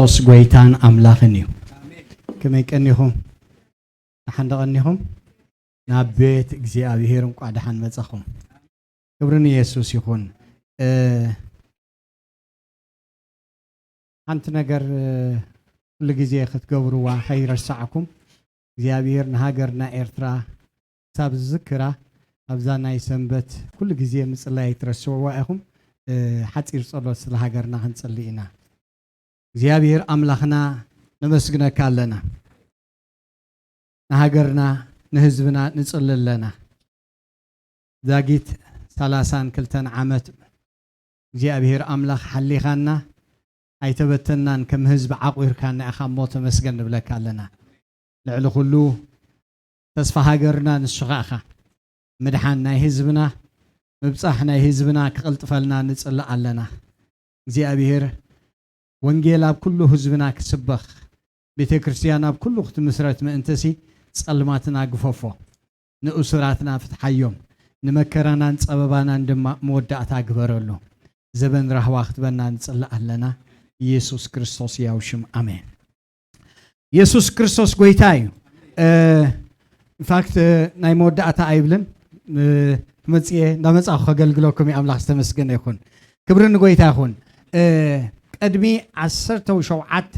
ክርስቶስ ጎይታን ኣምላኽን እዩ። ከመይ ቀኒኹም? ደሓን ዶ ቀኒኹም? ናብ ቤት እግዚኣብሔር እንቋ ደሓን መጻኹም። ክብሪ ንየሱስ ይኹን። እ፣ ሓንቲ ነገር፣ እ፣ ኩሉ ግዜ ክትገብርዋ ከይረሳዕኩም፣ እግዚኣብሔር ንሃገርና ኤርትራ ክሳብ ዝዝክራ፣ ኣብዛ ናይ ሰንበት ኩሉ ግዜ ምጽላይ ኣይትረስዕዋ ኢኹም። እ፣ ሓጺር ጸሎት ስለ ሃገርና ክንጽሊ ኢና። እግዚኣብሔር ኣምላኽና ነመስግነካ ኣለና። ንሃገርና ንህዝብና ንጽሊ ኣለና። ዛጊት ሰላሳን ክልተን ዓመት እግዚኣብሔር ኣምላኽ ሓሊኻና ኣይተበተናን፣ ከም ህዝቢ ዓቑርካና ኢኻ እሞ ተመስገን ንብለካ ኣለና። ልዕሊ ኩሉ ተስፋ ሃገርና ንስኻ ኢኻ። ምድሓን ናይ ህዝብና፣ ምብጻሕ ናይ ህዝብና ክቕልጥፈልና ንጽሊ ኣለና። እግዚኣብሔር ወንጌል ኣብ ኩሉ ህዝብና ክስበኽ፣ ቤተ ክርስቲያን ኣብ ኩሉ ክትምስረት ምእንተሲ ጸልማትና ግፈፎ፣ ንእሱራትና ፍትሓዮም፣ ንመከራናን ጸበባናን ድማ መወዳእታ ግበረሉ። ዘበን ራህዋ ክትበና ንጽሊ ኣለና። ኢየሱስ ክርስቶስ ያው ሽም ኣሜን። የሱስ ክርስቶስ ጎይታ እዩ። እ፣ ኢንፋክት፣ እ፣ ናይ መወዳእታ ኣይብልን። እ፣ ክመጽእ እየ፣ እንዳመጻኹ ከገልግለኩም እዩ። ኣምላኽ ዝተመስገነ ይኹን። ክብሪ ንጎይታ ይኹን። እ፣ ቅድሚ ዓሰርተ ሸውዓተ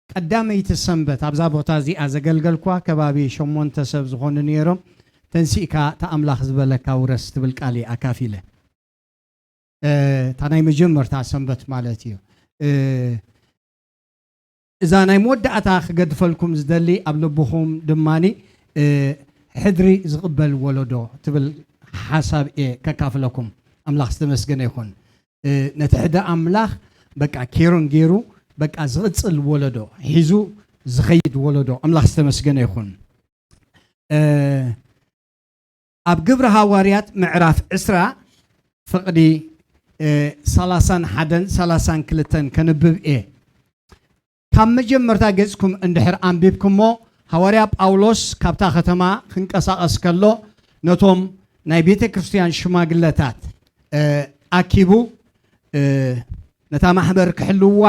ቀዳመይቲ ሰንበት ኣብዛ ቦታ እዚኣ ዘገልገልኳ ከባቢ ሸሞንተ ሰብ ዝኾኑ ነይሮም። ተንሲእካ እታ ኣምላኽ ዝበለካ ውረስ ትብል ቃል እየ ኣካፊለ። እ፣ እታ ናይ መጀመርታ ሰንበት ማለት እዩ። እ፣ እዛ ናይ መወዳእታ ክገድፈልኩም ዝደሊ ኣብ ልብኹም ድማኒ፣ እ፣ ሕድሪ ዝቕበል ወለዶ ትብል ሓሳብ እየ ከካፍለኩም። ኣምላኽ ዝተመስገነ ይኹን። እ፣ ነቲ ሕደ ኣምላኽ በቃ ኬሮን ገይሩ በቃ ዝቕጽል ወለዶ፣ ሒዙ ዝኸይድ ወለዶ። ኣምላኽ ዝተመስገነ ይኹን። እ፣ ኣብ ግብሪ ሃዋርያት ምዕራፍ ዕስራ ፍቕዲ፣ እ፣ ሰላሳን ሓደን ሰላሳን ክልተን ከንብብ እየ። ካብ መጀመርታ ገጽኩም እንድሕር ኣንቢብኩሞ፣ ሃዋርያ ጳውሎስ ካብታ ከተማ ክንቀሳቐስ ከሎ፣ ነቶም ናይ ቤተ ክርስቲያን ሽማግለታት፣ እ፣ ኣኪቡ፣ እ፣ ነታ ማሕበር ክሕልውዋ፣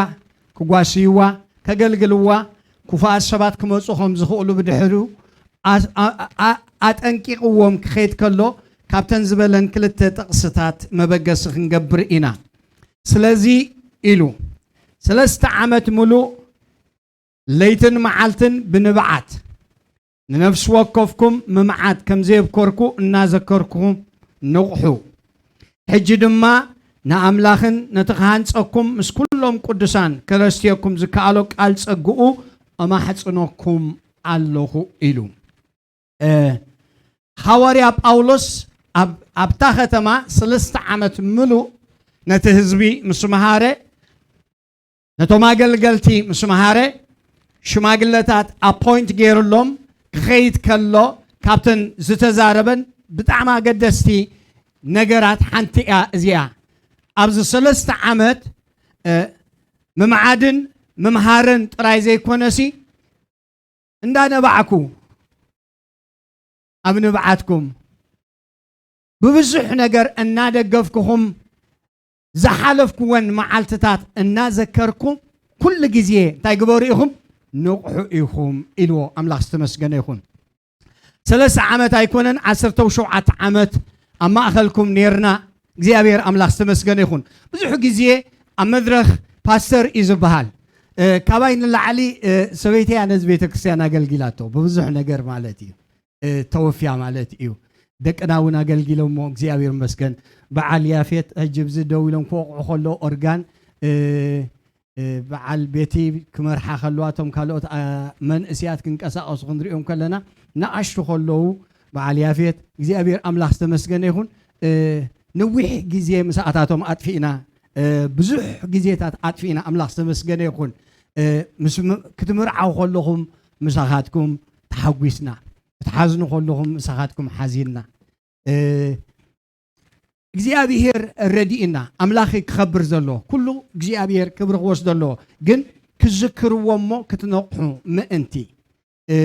ክጓስይዋ፣ ከገልግልዋ፣ ክፉኣት ሰባት ክመጹ ከም ዝኽእሉ ብድሕሪኡ ኣ-፣ ኣ-፣ ኣ-፣ ኣጠንቂቕዎም ክኸይድ ከሎ፣ ካብተን ዝበለን ክልተ ጥቕስታት መበገሲ ክንገብር ኢና። ስለዚ ኢሉ፣ ሰለስተ ዓመት ምሉእ ለይትን መዓልትን ብንብዓት ንነፍሲ ወከፍኩም ምምዓት ከም ዘየብከርኩ እናዘከርኩኹም ንቕሑ። ሕጂ ድማ ንኣምላኽን ነቲ ክሃንጸኩም ምስ ኩሎም ቅዱሳን ከረስትየኩም ዝከኣሎ ቃል ጸግኡ እማሕጽነኩም ኣለኹ ኢሉ። እ፣ ሃዋርያ ጳውሎስ ኣብ፣ ኣብታ ከተማ ሰለስተ ዓመት ምሉእ ነቲ ህዝቢ ምስ መሃረ፣ ነቶም ኣገልገልቲ ምስ መሃረ፣ ሽማግለታት ኣፖይንት ገይሩሎም ክኸይድ ከሎ፣ ካብተን ዝተዛረበን ብጣዕሚ ኣገደስቲ ነገራት ሓንቲ እያ እዚኣ። ኣብዚ ሰለስተ ዓመት፣ እ፣ ምምዓድን ምምሃርን ጥራይ ዘይኮነሲ፣ እንዳነባዕኩ ኣብ ንብዓትኩም ብብዙሕ ነገር እናደገፍኩኹም ዝሓለፍኩወን መዓልትታት እናዘከርኩ ኩሉ ግዜ እንታይ ግበሩ ኢኹም? ንቕሑ ኢኹም ኢልዎ። ኣምላኽ ዝተመስገነ ይኹን። ሰለስተ ዓመት ኣይኮነን፣ ዓሰርተ ሸውዓተ ዓመት ኣብ ማእኸልኩም ኔርና። እግዚኣብሔር ኣምላኽ ዝተመስገነ ይኹን። ብዙሕ ግዜ ኣብ መድረኽ ፓስተር እዩ ዝበሃል። እ፣ ካባይ ንላዕሊ፣ እ፣ ሰበይተያ ነዚ ቤተ ክርስቲያን ኣገልጊላቶ ብብዙሕ ነገር ማለት እዩ። እ፣ ተወፍያ ማለት እዩ። ደቅና እውን ኣገልጊሎሞ፣ እግዚኣብሔር ይመስገን። በዓል ያፌት ሕጂ ብዚ ደው ኢሎም ክወቕዑ ከለዉ ኦርጋን፣ እ፣ እ፣ በዓል ቤቲ ክመርሓ ከለዋ፣ እቶም ካልኦት፣ ኣ፣ መንእስያት ክንቀሳቐሱ ክንሪኦም ከለና፣ ንኣሽቱ ከለዉ በዓል ያፌት፣ እግዚኣብሔር ኣምላኽ ዝተመስገነ ይኹን። እ፣ ነዊሕ ግዜ ምስኣታቶም ኣጥፊእና፣ እ፣ ብዙሕ ግዜታት ኣጥፊእና፣ ኣምላኽ ዝተመስገነ ይኹን። እ፣ ምስ ም-፣ ክትምርዓው ከለኹም ምሳኻትኩም ተሓጒስና፣ ክትሓዝኑ ከለኹም ምሳኻትኩም ሓዚንና። እ፣ እግዚኣብሔር ረዲእና፣ ኣምላኽ ክኸብር ዘለዎ፣ ኩሉ እግዚኣብሔር ክብሪ ክወስዶ ኣለዎ። ግን ክዝክርዎ እሞ ክትነቕሑ ምእንቲ። እ፣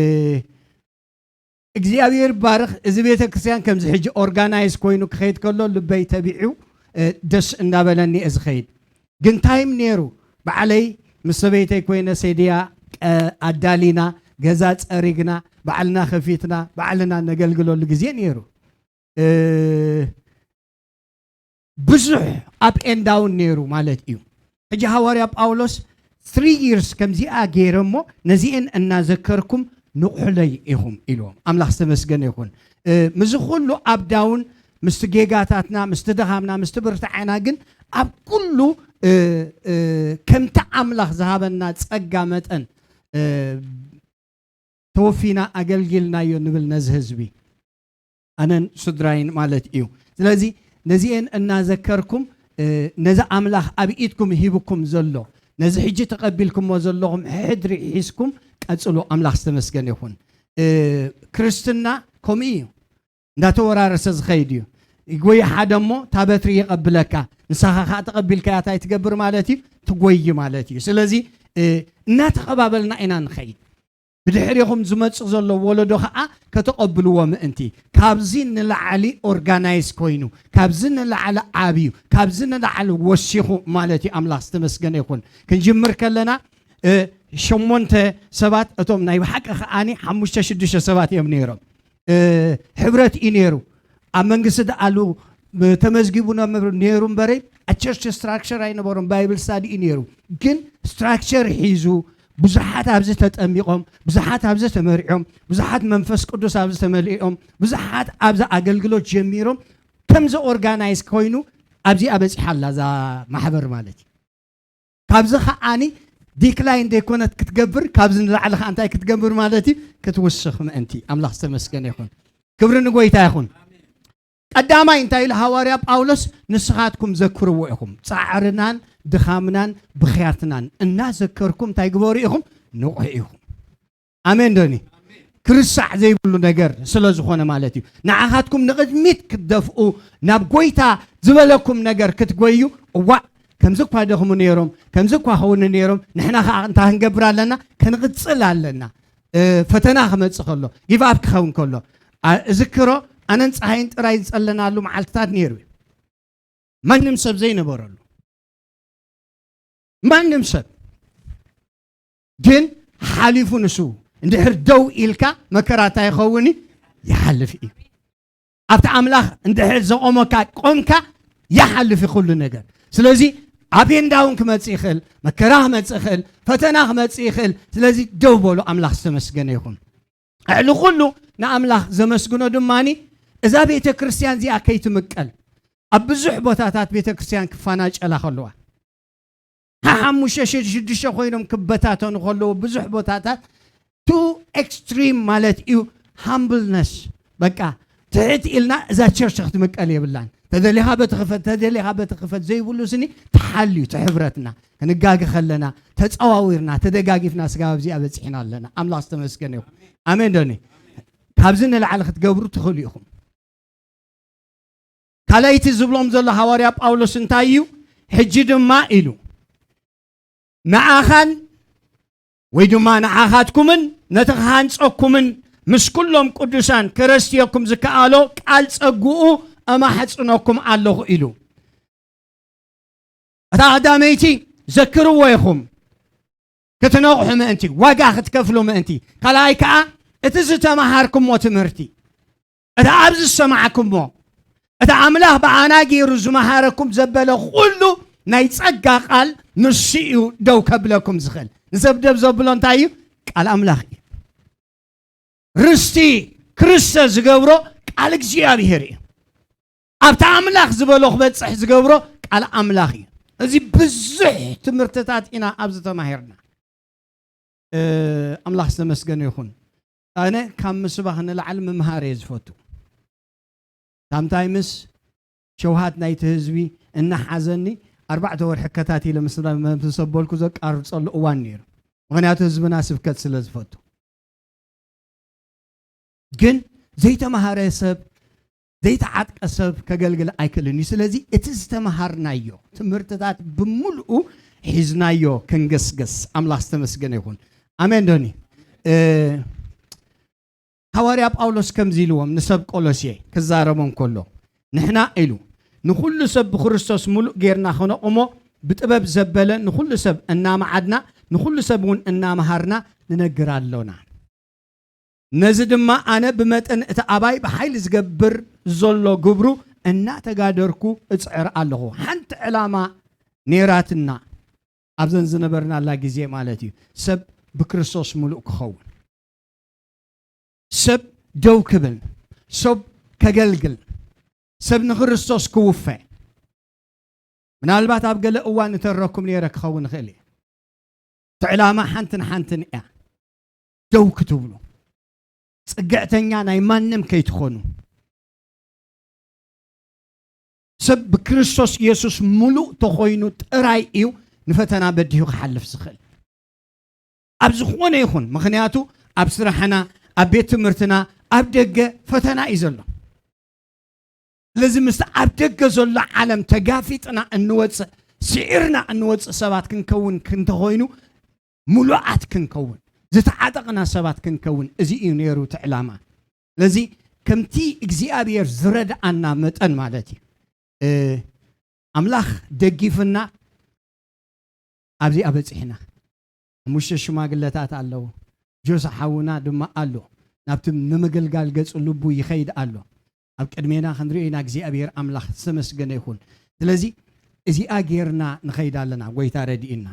እግዚኣብሔር ባርኽ። እዚ ቤተ ክርስቲያን ከምዚ ሕጂ ኦርጋናይዝ ኮይኑ ክኸይድ ከሎ ልበይ ተቢዑ፣ እ፣ ደስ እንዳበለኒ እየ ዝኸይድ። ግን ታይም ነይሩ፣ ባዕለይ ምስ ሰበይተይ ኮይነ ሴድያ ቀ-፣ ኣዳሊና፣ ገዛ ጸሪግና፣ ባዕልና ከፊትና፣ ባዕልና ነገልግለሉ ግዜ ነይሩ። እ፣ ብዙሕ up and down ነይሩ ማለት እዩ። ሕጂ ሃዋርያ ጳውሎስ three years ከምዚኣ ገይረ እሞ ነዚአን እናዘከርኩም ንቑሑለይ ኢኹም ኢልዎም። ኣምላኽ ዝተመስገነ ይኹን። እ፣ ምስዚ ኩሉ up down፣ ምስቲ ጌጋታትና፣ ምስቲ ድኻምና፣ ምስቲ ብርታዐና ግን ኣብ ኩሉ፣ እ፣ እ፣ ከምቲ ኣምላኽ ዝሃበና ጸጋ መጠን፣ እ፣ ተወፊና ኣገልጊልናዮ ንብል ነዚ ህዝቢ። ኣነን ስድራይን ማለት እዩ። ስለዚ ነዚኤን እናዘከርኩም፣ እ፣ ነዚ ኣምላኽ ኣብ ኢድኩም ሂብኩም ዘሎ፣ ነዚ ሕጂ ተቐቢልኩሞ ዘለኹም ሕድሪ ሒዝኩም ቀጽሉ። ኣምላኽ ዝተመስገነ ይኹን። እ፣ ክርስትና ከምኡ እዩ። እንዳተወራረሰ ዝኸይድ እዩ። ይጎይ ሓደ እሞ እታ በትሪ ይቐብለካ። ንስኻ ኸዓ ተቐቢልካያ እንታይ ትገብር ማለት እዩ? ትጎይ ማለት እዩ። ስለዚ፣ እ፣ እናተቐባበልና ኢና ንኸይድ። ብድሕሪኹም ዝመጽእ ዘሎ ወለዶ ኸዓ ከተቐብልዎ ምእንቲ፣ ካብዚ ንላዕሊ ኦርጋናይዝ ኮይኑ፣ ካብዚ ንላዕሊ ዓብዩ፣ ካብዚ ንላዕሊ ወሲኹ ማለት እዩ። ኣምላኽ ዝተመስገነ ይኹን። ክንጅምር ከለና፣ እ፣ ሸሞንተ ሰባት፣ እቶም ናይ ብሓቂ ኸዓኒ ሓሙሽተ ሽዱሽተ ሰባት እዮም ነይሮም። እ፣ ሕብረት እዩ ነይሩ። ኣብ መንግስቲ ደኣሉ ተመዝጊቡ ነምር-፣ ነይሩ እምበረይ፣ ቸርች ስትራክቸር ኣይነበሮም፣ ባይብል ስታዲ እዩ ነይሩ። ግን ስትራክቸር ሒዙ፣ ብዙሓት ኣብዚ ተጠሚቖም፣ ብዙሓት ኣብዚ ተመሪዖም፣ ብዙሓት መንፈስ ቅዱስ ኣብዚ ተመሊኦም፣ ብዙሓት ኣብዚ ኣገልግሎት ጀሚሮም፣ ከምዚ ኦርጋናይዝ ኮይኑ ኣብዚኣ በጺሓ ኣላ እዛ ማሕበር ማለት እዩ። ካብዚ ኸዓኒ ዲክላይን ዘይኮነት ክትገብር፣ ካብዚ ንላዕሊ ኸዓ እንታይ ክትገብር ማለት እዩ? ክትውስኽ ምእንቲ። ኣምላኽ ዝተመስገነ ይኹን። ክብሪ ንጎይታ ይኹን። ቀዳማይ እንታይ ኢሉ ሃዋርያ ጳውሎስ? ንስኻትኩም ዘክርዎ ኢኹም። ጻዕርናን ድኻምናን ብኽያትናን እናዘከርኩም እንታይ ግበሩ ኢኹም? ንቑሑ ኢኹም። ኣሜን ዶኒ? ክርሳዕ ዘይብሉ ነገር ስለ ዝኾነ ማለት እዩ። ንዓኻትኩም ንቕድሚት ክትደፍኡ፣ ናብ ጎይታ ዝበለኩም ነገር ክትጎዩ፣ እዋእ፣ ከምዚ እኳ ደኽሙ ነይሮም፣ ከምዚ እኳ ኸውን ነይሮም፣ ንሕና ኸዓ እንታይ ክንገብር ኣለና? ክንቕጽል ኣለና። እ፣ ፈተና ክመጽእ ከሎ፣ ጊቭ ኣፕ ክኸውን ከሎ፣ ኣ-፣ እዝክሮ፣ ኣነን ፀሃይን ጥራይ ዝጸለናሉ መዓልትታት ነይሩ እዩ። ማንም ሰብ ዘይነበረሉ። ማንም ሰብ። ግን ሓሊፉ ንሱ። እንድሕር ደው ኢልካ መከራ እንታይ ይኸውን እዩ? ይሓልፍ እዩ። ኣብቲ ኣምላኽ እንድሕር ዘቖመካ ቆምካ ይሓልፍ እዩ ኩሉ ነገር። ስለዚ up and down ክመጽእ ይኽእል፣ መከራ ክመጽእ ይኽእል፣ ፈተና ክመጽእ ይኽእል። ስለዚ ደው በሉ፣ ኣምላኽ ዝተመስገነ ይኹን። ልዕሊ ኩሉ ንኣምላኽ ዘመስግኖ ድማኒ እዛ ቤተ ክርስቲያን እዚኣ ከይትምቀል ኣብ ብዙሕ ቦታታት ቤተ ክርስቲያን ክፈናጨላ ከለዋ ሓሙሽተ ሽዱሽተ ኮይኖም ክበታተኑ ከለዉ ብዙሕ ቦታታት ቱ ኤክስትሪም ማለት እዩ ሃምብልነስ በቃ ትሕት ኢልና እዛ ቸርች ክትምቀል የብላን። ተደሊኻ በቲ ክፈት ተደሊኻ በቲ ክፈት ዘይብሉ ስኒ ተሓልዩ ትሕብረትና ክንጋገ ከለና ተፀዋዊርና ተደጋጊፍና ስጋብ ኣብዚኣ በፂሕና ኣለና። ኣምላኽ ዝተመስገነ ይኹን። ኣሜን ዶኒ? ካብዚ ንላዕሊ ክትገብሩ ትኽእሉ ኢኹም። ካልኣይቲ ዝብሎም ዘሎ ሃዋርያ ጳውሎስ እንታይ እዩ? ሕጂ ድማ ኢሉ ንዓኻን ወይ ድማ ንዓኻትኩምን ነቲ ክሃንጸኩምን ምስ ኩሎም ቅዱሳን ከረስትየኩም ዝከኣሎ ቃል ጸግኡ እማሕጽነኩም ኣለኹ ኢሉ። እታ ቀዳመይቲ ዘክርዎ ኢኹም ክትነቕሑ ምእንቲ ዋጋ ክትከፍሉ ምእንቲ ካልኣይ ከኣ እቲ ዝተመሃርኩሞ ትምህርቲ እቲ ኣብዚ ዝሰማዕኩሞ እቲ ኣምላኽ ብኣና ገይሩ ዝመሃረኩም ዘበለ ኩሉ ናይ ጸጋ ቃል ንሱ እዩ ደው ከብለኩም ዝኽእል። ንዘብደብ ዘብሎ እንታይ እዩ? ቃል ኣምላኽ እዩ። ርስቲ ክርስቶስ ዝገብሮ ቃል እግዚኣብሔር እዩ። ኣብቲ ኣምላኽ ዝበሎ ክበጽሕ ዝገብሮ ቃል ኣምላኽ እዩ። እዚ ብዙሕ ትምህርትታት ኢና ኣብዚ ተማሂርና። ኣምላኽ ዝተመስገነ ይኹን። ኣነ ካብ ምስባኽ ንላዕሊ ምምሃር እየ ዝፈቱ። ሳምታይምስ ሸውሃት ናይቲ ህዝቢ እናሓዘኒ ኣርባዕተ ወርሒ ከታቲለ ምስ ሰበልኩ ዘቃርፀሉ እዋን ነይሩ። ምኽንያቱ ህዝብና ስብከት ስለ ዝፈቱ። ግን ዘይተማሃረ ሰብ ዘይተዓጥቀ ሰብ ከገልግል ኣይክእልን እዩ። ስለዚ እቲ ዝተምሃርናዮ ትምህርትታት ብምልኡ ሒዝናዮ ክንገስገስ ኣምላኽ ዝተመስገነ ይኹን። ኣሜን ዶኒ? ሃዋርያ ጳውሎስ ከምዚ ኢልዎም ንሰብ ቆሎሴ ክዛረቦም ከሎ ንሕና ኢሉ ንኹሉ ሰብ ብክርስቶስ ምሉእ ጌርና ከነቑሞ ብጥበብ ዘበለ ንኹሉ ሰብ እናመዓድና ንኹሉ ሰብ እውን እናመሃርና ንነግር ኣሎና። ነዚ ድማ ኣነ ብመጠን እቲ ኣባይ ብሓይሊ ዝገብር ዘሎ ግብሩ እናተጋደርኩ እጽዕር ኣለኹ። ሓንቲ ዕላማ ነይራትና ኣብዘን ዝነበርናላ ግዜ ማለት እዩ። ሰብ ብክርስቶስ ምሉእ ክኸውን፣ ሰብ ደው ክብል፣ ሰብ ከገልግል፣ ሰብ ንክርስቶስ ክውፈ። ምናልባት ኣብ ገለ እዋን እተረኩም ነይረ ክኸውን ይኽእል እየ። እቲ ዕላማ ሓንትን ሓንትን እያ። ደው ክትብሉ፣ ጽግዕተኛ ናይ ማንም ከይትኾኑ። ሰብ ብክርስቶስ ኢየሱስ ምሉእ ተኾይኑ ጥራይ እዩ ንፈተና በዲሁ ክሓልፍ ዝኽእል። ኣብ ዝኾነ ይኹን፣ ምኽንያቱ ኣብ ስራሕና፣ ኣብ ቤት ትምህርትና፣ ኣብ ደገ ፈተና እዩ ዘሎ። ስለዚ ምስቲ ኣብ ደገ ዘሎ ዓለም ተጋፊጥና እንወፅእ፣ ስዒርና እንወፅእ ሰባት ክንከውን ክንተኾይኑ፣ ምሉኣት ክንከውን፣ ዝተዓጠቕና ሰባት ክንከውን፣ እዚ እዩ ነይሩ እቲ ዕላማ። ስለዚ ከምቲ እግዚኣብሔር ዝረድኣና መጠን ማለት እዩ። እ፣ ኣምላኽ ደጊፍና ኣብዚኣ በጺሕና። ሓሙሽተ ሽማግለታት ኣለዉ። ጆስ ሓውና ድማ ኣሎ። ናብቲ ንምግልጋል ገጹ ልቡ ይኸይድ ኣሎ። ኣብ ቅድሜና ክንሪኦ ኢና። እግዚኣብሔር ኣምላኽ ዝተመስገነ ይኹን። ስለዚ እዚኣ ጌርና ንኸይድ ኣለና። ጎይታ ረድኢና።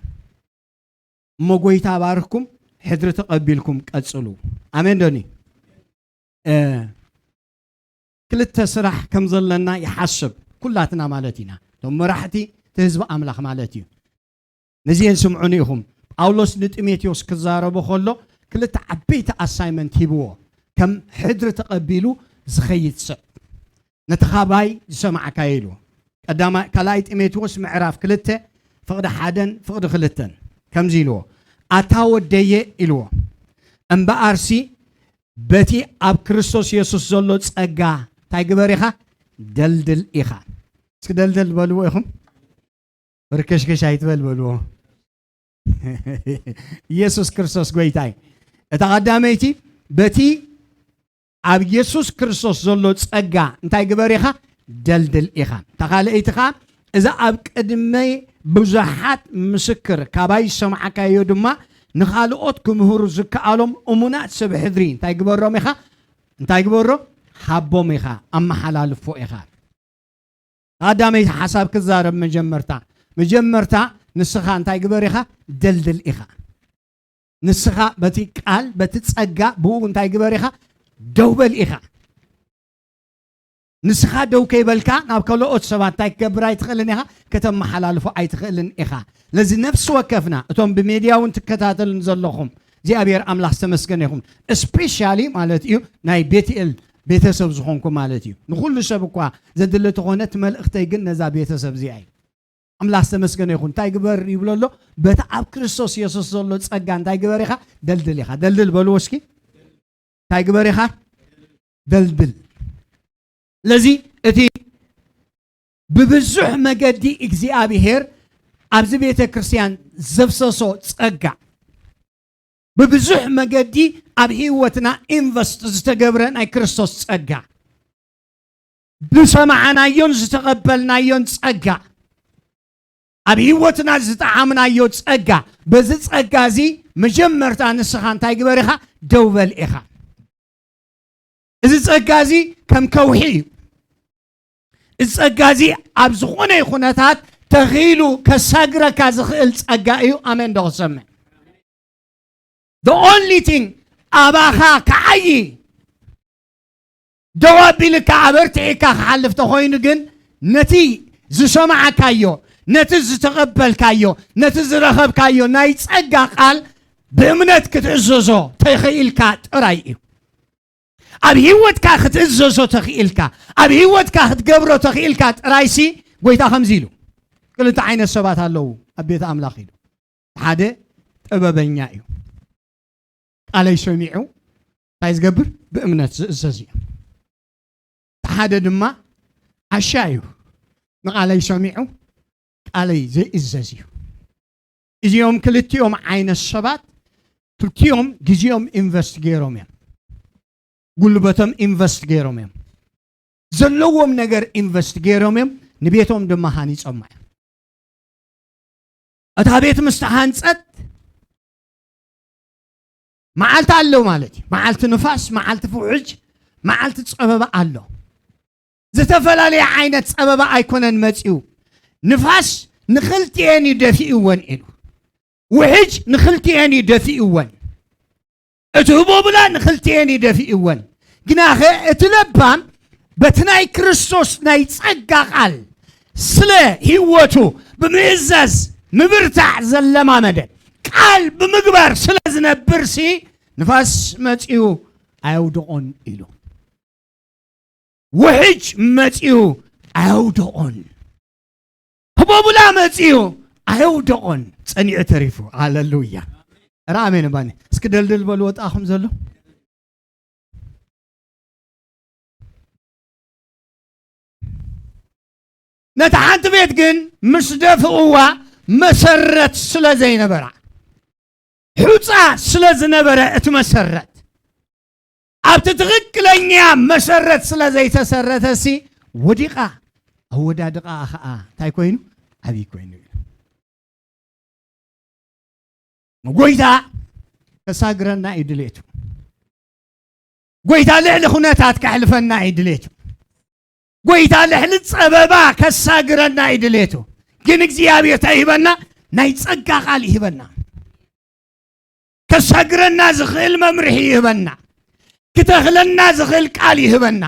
እሞ ጎይታ ባርኽኩም፣ ሕድሪ ተቐቢልኩም ቀጽሉ። ኣሜን ዶኒ? እ፣ ክልተ ስራሕ ከም ዘለና ይሓስብ፣ ኩላትና ማለት ኢና። እቶም መራሕቲ፣ እቲ ህዝቢ ኣምላኽ ማለት እዩ። ነዚአን ስምዑኒ ኢኹም። ጳውሎስ ንጢሞቴዎስ ክዛረቦ ከሎ ክልተ ዓበይቲ ኣሳይመንት ሂብዎ፣ ከም ሕድሪ ተቐቢሉ ዝኸይድ ሰብ። ነቲ ካባይ ዝሰማዕካዮ ኢልዎ። ቀዳማይ፣ ካልኣይ ጢሞቴዎስ ምዕራፍ ክልተ ፍቕዲ ሓደን ፍቕዲ ክልተን ከምዚ ኢልዎ፣ ኣታ ወደየ ኢልዎ፣ እምበኣርሲ በቲ ኣብ ክርስቶስ የሱስ ዘሎ ጸጋ እንታይ ግበር ኢኻ? ደልድል ኢኻ። እስኪ ደልድል በልዎ ኢኹም። በርከሽከሽ ኣይትበል በልዎ። ኢየሱስ ክርስቶስ ጎይታይ። እታ ቀዳመይቲ በቲ ኣብ የሱስ ክርስቶስ ዘሎ ጸጋ እንታይ ግበር ኢኻ? ደልድል ኢኻ። እታ ካልኣይቲ ኸኣ እዛ ኣብ ቅድመይ ብዙሓት ምስክር ካባይ ዝሰማዕካዮ ድማ ንኻልኦት ክምህሩ ዝከኣሎም እሙናት ሰብ ሕድሪ እንታይ ግበሮም ኢኻ? እንታይ ግበሮ? ሃቦም ኢኻ፣ ኣመሓላልፎ ኢኻ። ቀዳመይቲ ሓሳብ ክዛረብ መጀመርታ፣ መጀመርታ ንስኻ እንታይ ግበር ኢኻ? ደልድል ኢኻ። ንስኻ በቲ ቃል፣ በቲ ጸጋ፣ ብኡ እንታይ ግበር ኢኻ? ደው በል ኢኻ። ንስኻ ደው ከይበልካ ናብ ካልኦት ሰባት እንታይ ክገብር ኣይትኽእልን ኢኻ? ከተመሓላልፎ ኣይትኽእልን ኢኻ። ለዚ ነፍሲ ወከፍና፣ እቶም ብሜድያ እውን ትከታተሉን ዘለኹም፣ እግዚኣብሔር ኣምላኽ ዝተመስገነ ይኹን። እስፔሻሊ ማለት እዩ ናይ ቤትኤል ቤተሰብ ዝኾንኩ ማለት እዩ። ንኹሉ ሰብ እኳ ዘድሊ ተኾነ፣ እቲ መልእኽተይ ግን ነዛ ቤተሰብ እዚኣ እዩ። ኣምላኽ ዝተመስገነ ይኹን። እንታይ ግበር ይብሎ ኣሎ? በቲ ኣብ ክርስቶስ የሱስ ዘሎ ጸጋ እንታይ ግበር ኢኻ? ደልድል ኢኻ። ደልድል በልዎ እስኪ። እንታይ ግበር ኢኻ? ደልድል። ስለዚ እቲ ብብዙሕ መገዲ እግዚኣብሔር ኣብዚ ቤተ ክርስቲያን ዘፍሰሶ ጸጋ፣ ብብዙሕ መገዲ ኣብ ህይወትና ኢንቨስት ዝተገብረ ናይ ክርስቶስ ጸጋ፣ ዝሰማዕናዮን ዝተቐበልናዮን ጸጋ፣ ኣብ ህይወትና ዝጠዓምናዮ ጸጋ፣ በዚ ጸጋ እዚ መጀመርታ ንስኻ እንታይ ግበር ኢኻ? ደው በል ኢኻ። እዚ ጸጋ እዚ ከም ከውሒ እዩ። እዚ ጸጋ እዚ ኣብ ዝኾነ ኩነታት ተኺሉ ከሳግረካ ዝኽእል ጸጋ እዩ። ኣሜን ዶ ክሰምዕ? The only thing ኣባኻ ክዓዪ ደው ኣቢልካ ኣበርቲዕካ ክሓልፍ ተኾይኑ ግን ነቲ ዝሰማዕካዮ፣ ነቲ ዝተቐበልካዮ፣ ነቲ ዝረኸብካዮ ናይ ጸጋ ቃል ብእምነት ክትእዘዞ ተኽኢልካ ጥራይ እዩ። ኣብ ህይወትካ ክትእዘዞ ተኽኢልካ፣ ኣብ ህይወትካ ክትገብሮ ተኽኢልካ ጥራይሲ ጎይታ ከምዚ ኢሉ፣ ክልተ ዓይነት ሰባት ኣለዉ ኣብ ቤት ኣምላኽ ኢሉ። ሓደ ጥበበኛ እዩ። ቃለይ ሰሚዑ እንታይ ዝገብር? ብእምነት ዝእዘዝ እዩ። እቲ ሓደ ድማ ዓሻ እዩ። ንቃለይ ሰሚዑ ቃለይ ዘይእዘዝ እዩ። እዚኦም ክልቲኦም ዓይነት ሰባት ክልቲኦም ግዜኦም ኢንቨስት ገይሮም እዮም። ጉልበቶም ኢንቨስት ገይሮም እዮም። ዘለዎም ነገር ኢንቨስት ገይሮም እዮም። ንቤቶም ድማ ሃኒጾማ እዮም። እታ ቤት ምስ ተሃንጸት መዓልቲ ኣሎ ማለት እዩ። መዓልቲ ንፋስ፣ መዓልቲ ፍውሕጅ፣ መዓልቲ ጸበባ ኣሎ። ዝተፈላለየ ዓይነት ጸበባ ኣይኮነን መጺኡ። ንፋስ ንኽልቲኤን እዩ ደፊእወን ኢሉ። ውሕጅ ንኽልቲኤን እዩ ደፊእወን። እቲ ህቦብላ ንኽልቲኤን እዩ ደፊእወን። ግናኸ እቲ ለባም በቲ ናይ ክርስቶስ ናይ ጸጋ ቃል ስለ ህይወቱ ብምእዛዝ ምብርታዕ ዘለማመደ፣ ቃል ብምግባር ስለ ዝነብርሲ፣ ንፋስ መጺኡ ኣየውድቖን ኢሉ። ውሕጅ መጺኡ ኣየውድቖን። ህቦብላ መጺኡ ኣየውድቖን። ጸኒዑ ተሪፉ። ሃሌሉያ። ኧረ ኣሜን ባኒ። እስኪ ደልድል በሉ ወጣኹም ዘሎ። ነታ ሓንቲ ቤት ግን ምስ ደፍእዋ መሰረት ስለ ዘይነበራ፣ ሑጻ ስለ ዝነበረ እቲ መሰረት፣ ኣብቲ ትኽክለኛ መሰረት ስለ ዘይተሰረተሲ ወዲቓ። ኣወዳድቓ ኸኣ እንታይ ኮይኑ? ዓብዪ ኮይኑ እዩ። ጎይታ ከሳግረና እዩ ድሌቱ። ጎይታ ልዕሊ ኩነታት ከሕልፈና እዩ ድሌቱ። ጎይታ ልዕሊ ጸበባ ከሳግረና እዩ ድሌቱ። ግን እግዚኣብሔር እንታይ ይህበና? ናይ ጸጋ ቃል ይህበና። ከሳግረና ዝኽእል መምርሒ ይህበና። ክተኽለና ዝኽእል ቃል ይህበና።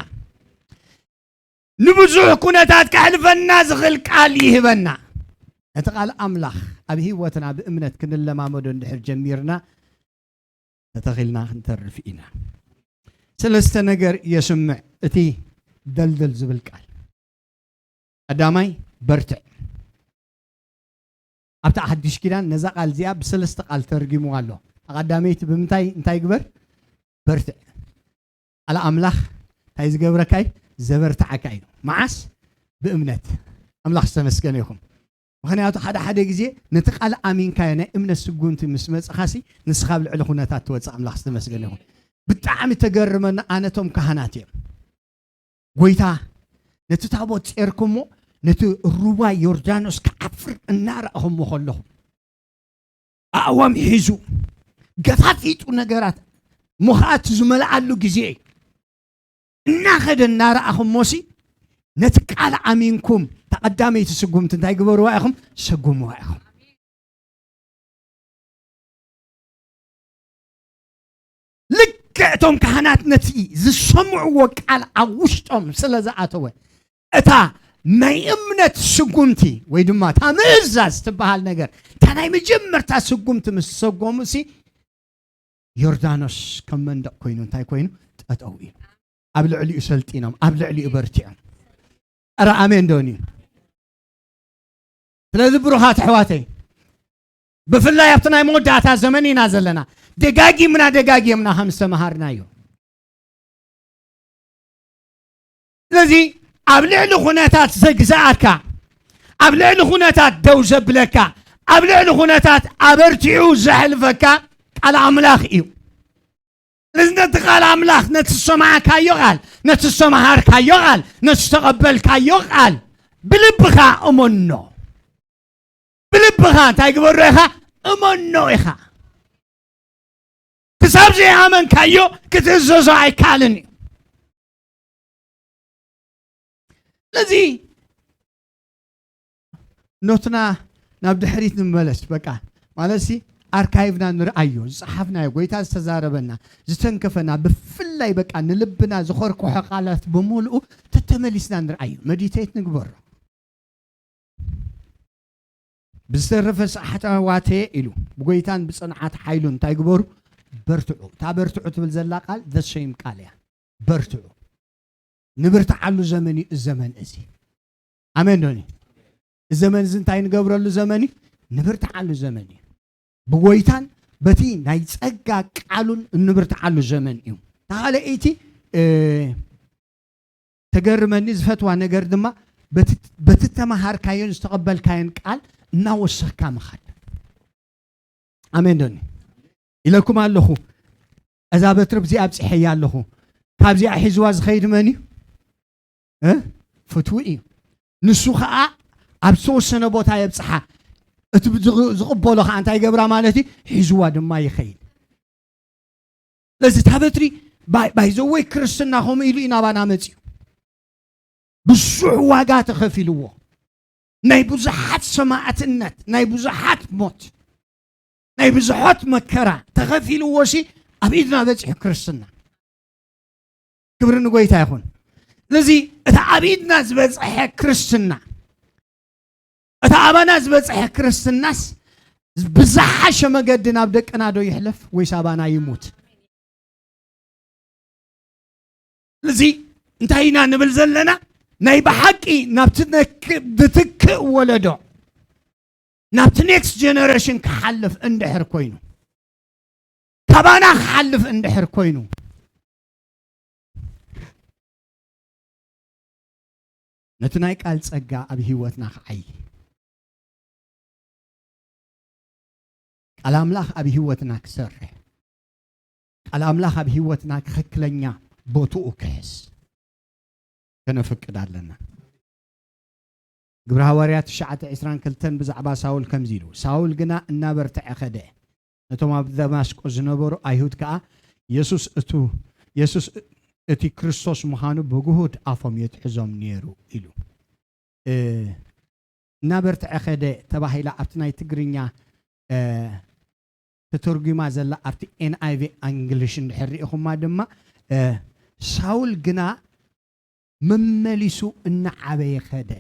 ንብዙሕ ኩነታት ከሕልፈና ዝኽእል ቃል ይህበና። ነቲ ቃል ኣምላኽ ኣብ ህይወትና ብእምነት ክንለማመዶ እንድሕር ጀሚርና፣ ተተኺልና ክንተርፍ ኢና። ሰለስተ ነገር የስምዕ እቲ ደልደል ዝብል ቃል። ቀዳማይ፣ በርትዕ። ኣብታ ሓድሽ ኪዳን ነዛ ቃል እዚኣ ብሰለስተ ቃል ተርጊምዋ ኣሎ። እታ ቀዳመይቲ ብምንታይ፣ እንታይ ግበር? በርትዕ። ቃል ኣምላኽ እንታይ ዝገብረካ እዩ? ዘበርትዓካ እዩ። መዓስ? ብእምነት። ኣምላኽ ዝተመስገነ ይኹን። ምኽንያቱ ሓደ ሓደ ግዜ ነቲ ቃል ኣሚንካዮ ናይ እምነት ስጉምቲ ምስ መጽኻሲ ንስኻ ኣብ ልዕሊ ኩነታት ትወጽእ። ኣምላኽ ዝተመስገነ ይኹን። ብጣዕሚ ተገርመና ኣነቶም ካህናት እዮም። ጎይታ ነቲ ታቦት ጼርኩሞ ነቲ ሩባ ዮርዳኖስ ክዓፍር እናረኣኹሞ ከለኹ ኣእዋም ሒዙ ገፋፊጡ ነገራት ምኽኣት ዝመልኣሉ ግዜ እዩ። እናኸደ እናረኣኹሞሲ ነቲ ቃል ኣሚንኩም ተቐዳመይቲ ስጉምቲ እንታይ ግበርዋ ኢኹም? ሰጉምዋ ኢኹም። ልክዕ እቶም ካህናት ነቲ ዝሰምዕዎ ቃል ኣብ ውሽጦም ስለ ዝኣተወ፣ እታ ናይ እምነት ስጉምቲ ወይ ድማ እታ ምእዛዝ ትበሃል ነገር፣ እታ ናይ መጀመርታ ስጉምቲ ምስ ሰጎሙሲ፣ ዮርዳኖስ ከም መንደቕ ኮይኑ እንታይ ኮይኑ? ጠጠው ኢሉ። ኣብ ልዕሊኡ ሰልጢኖም፣ ኣብ ልዕሊኡ በርቲዖም። ኧረ ኣሜን ዶን እዩ። ስለዚ ብሩኻት ኣሕዋተይ፣ ብፍላይ ኣብቲ ናይ መወዳእታ ዘመን ኢና ዘለና። ደጋጊምና ደጋጊምና ከም ዝተምሃርናዮ፣ ስለዚ ኣብ ልዕሊ ኩነታት ዘግዝኣካ፣ ኣብ ልዕሊ ኩነታት ደው ዘብለካ፣ ኣብ ልዕሊ ኩነታት ኣበርቲዑ ዘሕልፈካ ቃል ኣምላኽ እዩ። ስለዚ ነቲ ቃል ኣምላኽ፣ ነቲ ዝሰማዕካዮ ቃል፣ ነቲ ዝተምሃርካዮ ቃል፣ ነቲ ዝተቐበልካዮ ቃል ብልብኻ እመኖ። ብልብኻ እንታይ ግበሮ ኢኻ? እመኖ ኢኻ። ክሳብ ዘይኣመንካዮ ክትእዘዞ ኣይከኣልን እዩ። ስለዚ ኖትና ናብ ድሕሪት ንመለስ። በቃ ማለትሲ ኣርካይቭና ንርኣዮ፣ ዝጸሓፍናዮ፣ ጎይታ ዝተዛረበና፣ ዝተንከፈና፣ ብፍላይ በቃ ንልብና ዝኾርኮሖ ቃላት ብምልኡ ተተመሊስና ንርኣዮ፣ መዲቴት ንግበሮ። ብዝተረፈ ሰዓት ኣሕዋተየ ኢሉ ብጎይታን ብጽንዓት ሓይሉን እንታይ ግበሩ? በርትዑ። እታ በርትዑ ትብል ዘላ ቃል the same ቃል እያ። በርትዑ። ንብርትዓሉ ዘመን እዩ እዚ ዘመን እዚ። ኣሜን ዶኒ? እዚ ዘመን እዚ እንታይ ንገብረሉ ዘመን እዩ? ንብርትዓሉ ዘመን እዩ። ብጎይታን በቲ ናይ ጸጋ ቃሉን እንብርትዓሉ ዘመን እዩ። ተኻልኣይቲ፣ እ፣ ተገርመኒ ዝፈትዋ ነገር ድማ በቲ፣ በቲ ተመሃርካዮን ዝተቐበልካዮን ቃል እናወሰኽካ ምኻድ። ኣሜን ዶኒ? ኢለኩም ኣለኹ። እዛ በትሪ እዚኣ ኣብጺሐያ ኣለኹ። ካብዚኣ ሒዝዋ ዝኸይድ መን እዩ? እ? ፍትዊ እዩ። ንሱ ኸኣ ኣብ ዝተወሰነ ቦታ የብጽሓ። እቲ ዝቕ-፣ ዝቕበሎ ኸኣ እንታይ ይገብራ ማለት እዩ? ሒዝዋ ድማ ይኸይድ። እዚ እታ በትሪ ባይ ዘወይ ክርስትና ከምኡ ኢሉ እዩ ናባና መፅዩ። ብዙሕ ዋጋ ተኸፊልዎ። ናይ ብዙሓት ሰማዕትነት፣ ናይ ብዙሓት ሞት፣ ናይ ብዙሓት መከራ ተኸፊልዎ ሲ ኣብ ኢድና በፂሑ ክርስትና። ክብሪ ንጎይታ ይኹን። ስለዚ እቲ ኣብ ኢድና ዝበፅሐ ክርስትና፣ እቲ ኣባና ዝበፅሐ ክርስትናስ ብዝሓሸ መገዲ ናብ ደቅና ዶ ይሕለፍ ወይስ ኣባና ይሙት? እዚ እንታይ ኢና ንብል ዘለና? ናይ ብሓቂ ናብቲ ነክ-፣ ዝትክእ ወለዶ፣ ናብቲ ኔክስት ጀነሬሽን ክሓልፍ እንድሕር ኮይኑ፣ ካባና ክሓልፍ እንድሕር ኮይኑ፣ ነቲ ናይ ቃል ጸጋ ኣብ ህይወትና ክዓዪ፣ ቃል ኣምላኽ ኣብ ህይወትና ክሰርሕ፣ ቃል ኣምላኽ ኣብ ህይወትና ትኽክለኛ ቦትኡ ክሕዝ ከነፍቅድ ኣለና። ግብረ ሃዋርያት ትሽዓተ ዕስራን ክልተን ብዛዕባ ሳውል ከምዚ ኢሉ፣ ሳውል ግና እናበርትዐ ኸደ፣ ነቶም ኣብ ደማስቆ ዝነበሩ ኣይሁድ ከኣ፣ የሱስ እቱ-፣ የሱስ እቲ ክርስቶስ ምዃኑ ብግሁድ ኣፎም የትሕዞም ነይሩ ኢሉ። እ፣ እናበርትዐ ኸደ ተባሂላ ኣብቲ ናይ ትግርኛ፣ እ፣ ተተርጒማ ዘላ ኣብቲ ኤን ኣይ ቪ እንግሊሽ እንድሕር ርኢኹማ ድማ፣ እ፣ ሳውል ግና መመሊሱ እናዓበየ ኸደ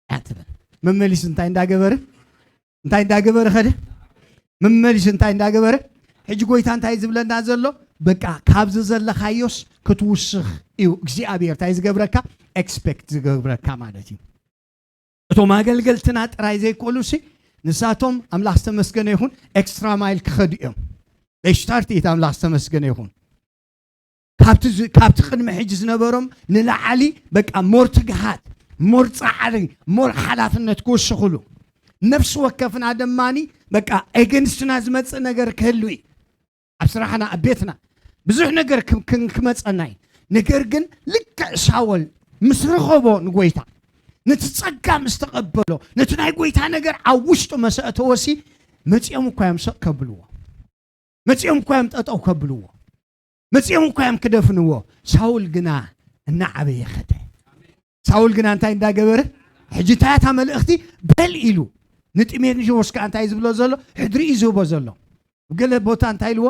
እያ ትብል። መመሊሱ እንታይ እንዳገበረ? እንታይ እንዳገበረ ኸደ? መመሊሱ እንታይ እንዳገበረ? ሕጂ ጎይታ እንታይ ዝብለና ዘሎ? በቃ ካብዚ ዘለኻዮስ ክትውስኽ እዩ እግዚኣብሔር እንታይ ዝገብረካ? ኤክስፔክት ዝገብረካ ማለት እዩ። እቶም ኣገልገልትና ጥራይ ዘይኮኑሲ ንሳቶም ኣምላኽ ዝተመስገነ ይኹን ኤክስትራ ማይል ክኸዱ እዮም። ስታርት ኢት ኣምላኽ ዝተመስገነ ይኹን። ካብቲ ዝ-፣ ካብቲ ቅድሚ ሕጂ ዝነበሮም ንላዕሊ በቃ ሞር ትግሃት፣ ሞር ጻዕሪ፣ ሞር ሓላፍነት ክውስኽሉ፣ ነፍሲ ወከፍና ደማኒ በቃ ኤገንስትና ዝመጽእ ነገር ክህሉ እዩ። ኣብ ስራሕና፣ ኣብ ቤትና ብዙሕ ነገር ክም-፣ ክም-፣ ክመጸና እዩ። ነገር ግን ልክዕ ሳወል ምስ ረኸቦ ንጎይታ፣ ነቲ ጸጋ ምስ ተቐበሎ፣ ነቲ ናይ ጎይታ ነገር ኣብ ውሽጡ መሰእተወሲ፣ መጺኦም እኳ እዮም ሰቕ ከብልዎ። መጺኦም እኳ እዮም ጠጠው ከብልዎ። መጺኦም እኳ እዮም ክደፍንዎ። ሳውል ግና እናዓበየ ኸደ። ሳውል ግና እንታይ እንዳገበረ? ሕጂ እንታይ እታ መልእኽቲ በል ኢሉ። ንጢሞቴዎስ ከኣ እንታይ ዝብሎ ዘሎ? ሕድሪ እዩ ዝህቦ ዘሎ። ኣብ ገለ ቦታ እንታይ ኢልዎ?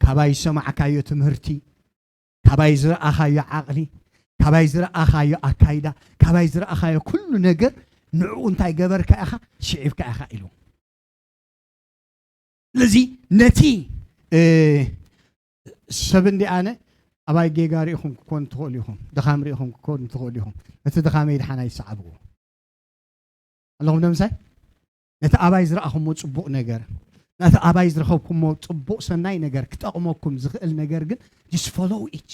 ካባይ ዝሰማዕካዮ ትምህርቲ፣ ካባይ ዝረኣኻዮ ዓቕሊ፣ ካባይ ዝረኣኻዮ ኣካይዳ፣ ካባይ ዝረኣኻዮ ኩሉ ነገር ንዕኡ እንታይ ገበርካ ኢኻ? ስዒብካ ኢኻ ኢሉ። ስለዚ ነቲ፣ እ፣ ሰብ እንዲ ኣነ ኣባይ ጌጋ ርኢኹም ክኮኑ ትኽእሉ ኢኹም፣ ድኻም ርኢኹም ክኮኑ ትኽእሉ ኢኹም። ነቲ ድኻመይ ድሓን ኣይሰዓብዎ ኣለኹም። ንምሳይ ነቲ ኣባይ ዝረኣኹምዎ ጽቡቕ ነገር፣ ነቲ ኣባይ ዝረኸብኩምዎ ጽቡቕ ሰናይ ነገር ክጠቕመኩም ዝኽእል ነገር ግን just follow it።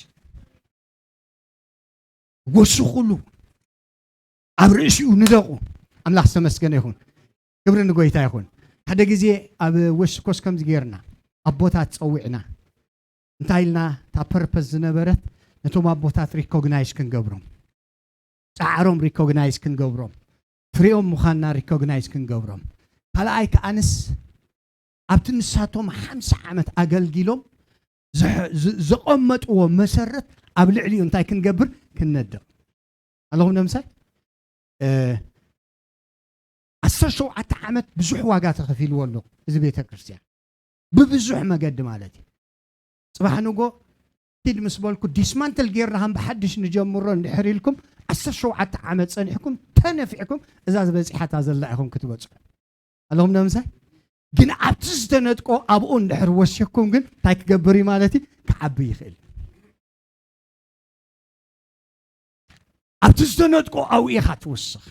ወስኹሉ፣ ኣብ ርእሲኡ ንደቑ። ኣምላኽ ዝተመስገነ ይኹን። ክብሪ ንጎይታ ይኹን። ሓደ ግዜ ኣብ ዌስት ኮስት ከምዚ ጌርና፣ ኣቦታት ጸዊዕና። እንታይ ኢልና? እታ ፐርፐስ ዝነበረት ነቶም ኣቦታት ሪኮግናይዝ ክንገብሮም፣ ጻዕሮም ሪኮግናይዝ ክንገብሮም፣ ፍሬኦም ምዃንና ሪኮግናይዝ ክንገብሮም። ካልኣይ ከኣንስ ኣብቲ ንሳቶም ሓምሳ ዓመት ኣገልጊሎም ዝሐ-፣ ዝ-፣ ዘቐመጥዎ መሰረት ኣብ ልዕሊኡ እንታይ ክንገብር? ክንነድቕ ኣለኹም። ንምሳይ፣ እ፣ ዓሰርተ ሸውዓተ ዓመት ብዙሕ ዋጋ ተኸፊልዎ ኣሎ እዚ ቤተ ክርስቲያን፣ ብብዙሕ መገዲ ማለት እዩ። ጽባሕ ንጎ ኪድ ምስ በልኩ ዲስማንትል ጌርና ከም ብሓድሽ ንጀምሮ እንድሕር ኢልኩም ዓሰርተ ሸውዓተ ዓመት ጸኒሕኩም ተነፊዕኩም እዛ ዝበጺሓታ ዘላ ኢኹም ክትበጽሑ ኣለኹም። ንምሳይ ግን ኣብቲ ዝተነጥቆ ኣብኡ እንድሕር ወሲኽኩም ግን እንታይ ክገብር እዩ ማለት እዩ? ክዓቢ ይኽእል። ኣብቲ ዝተነጥቆ ኣብኡ ኢኻ ትውስኽ።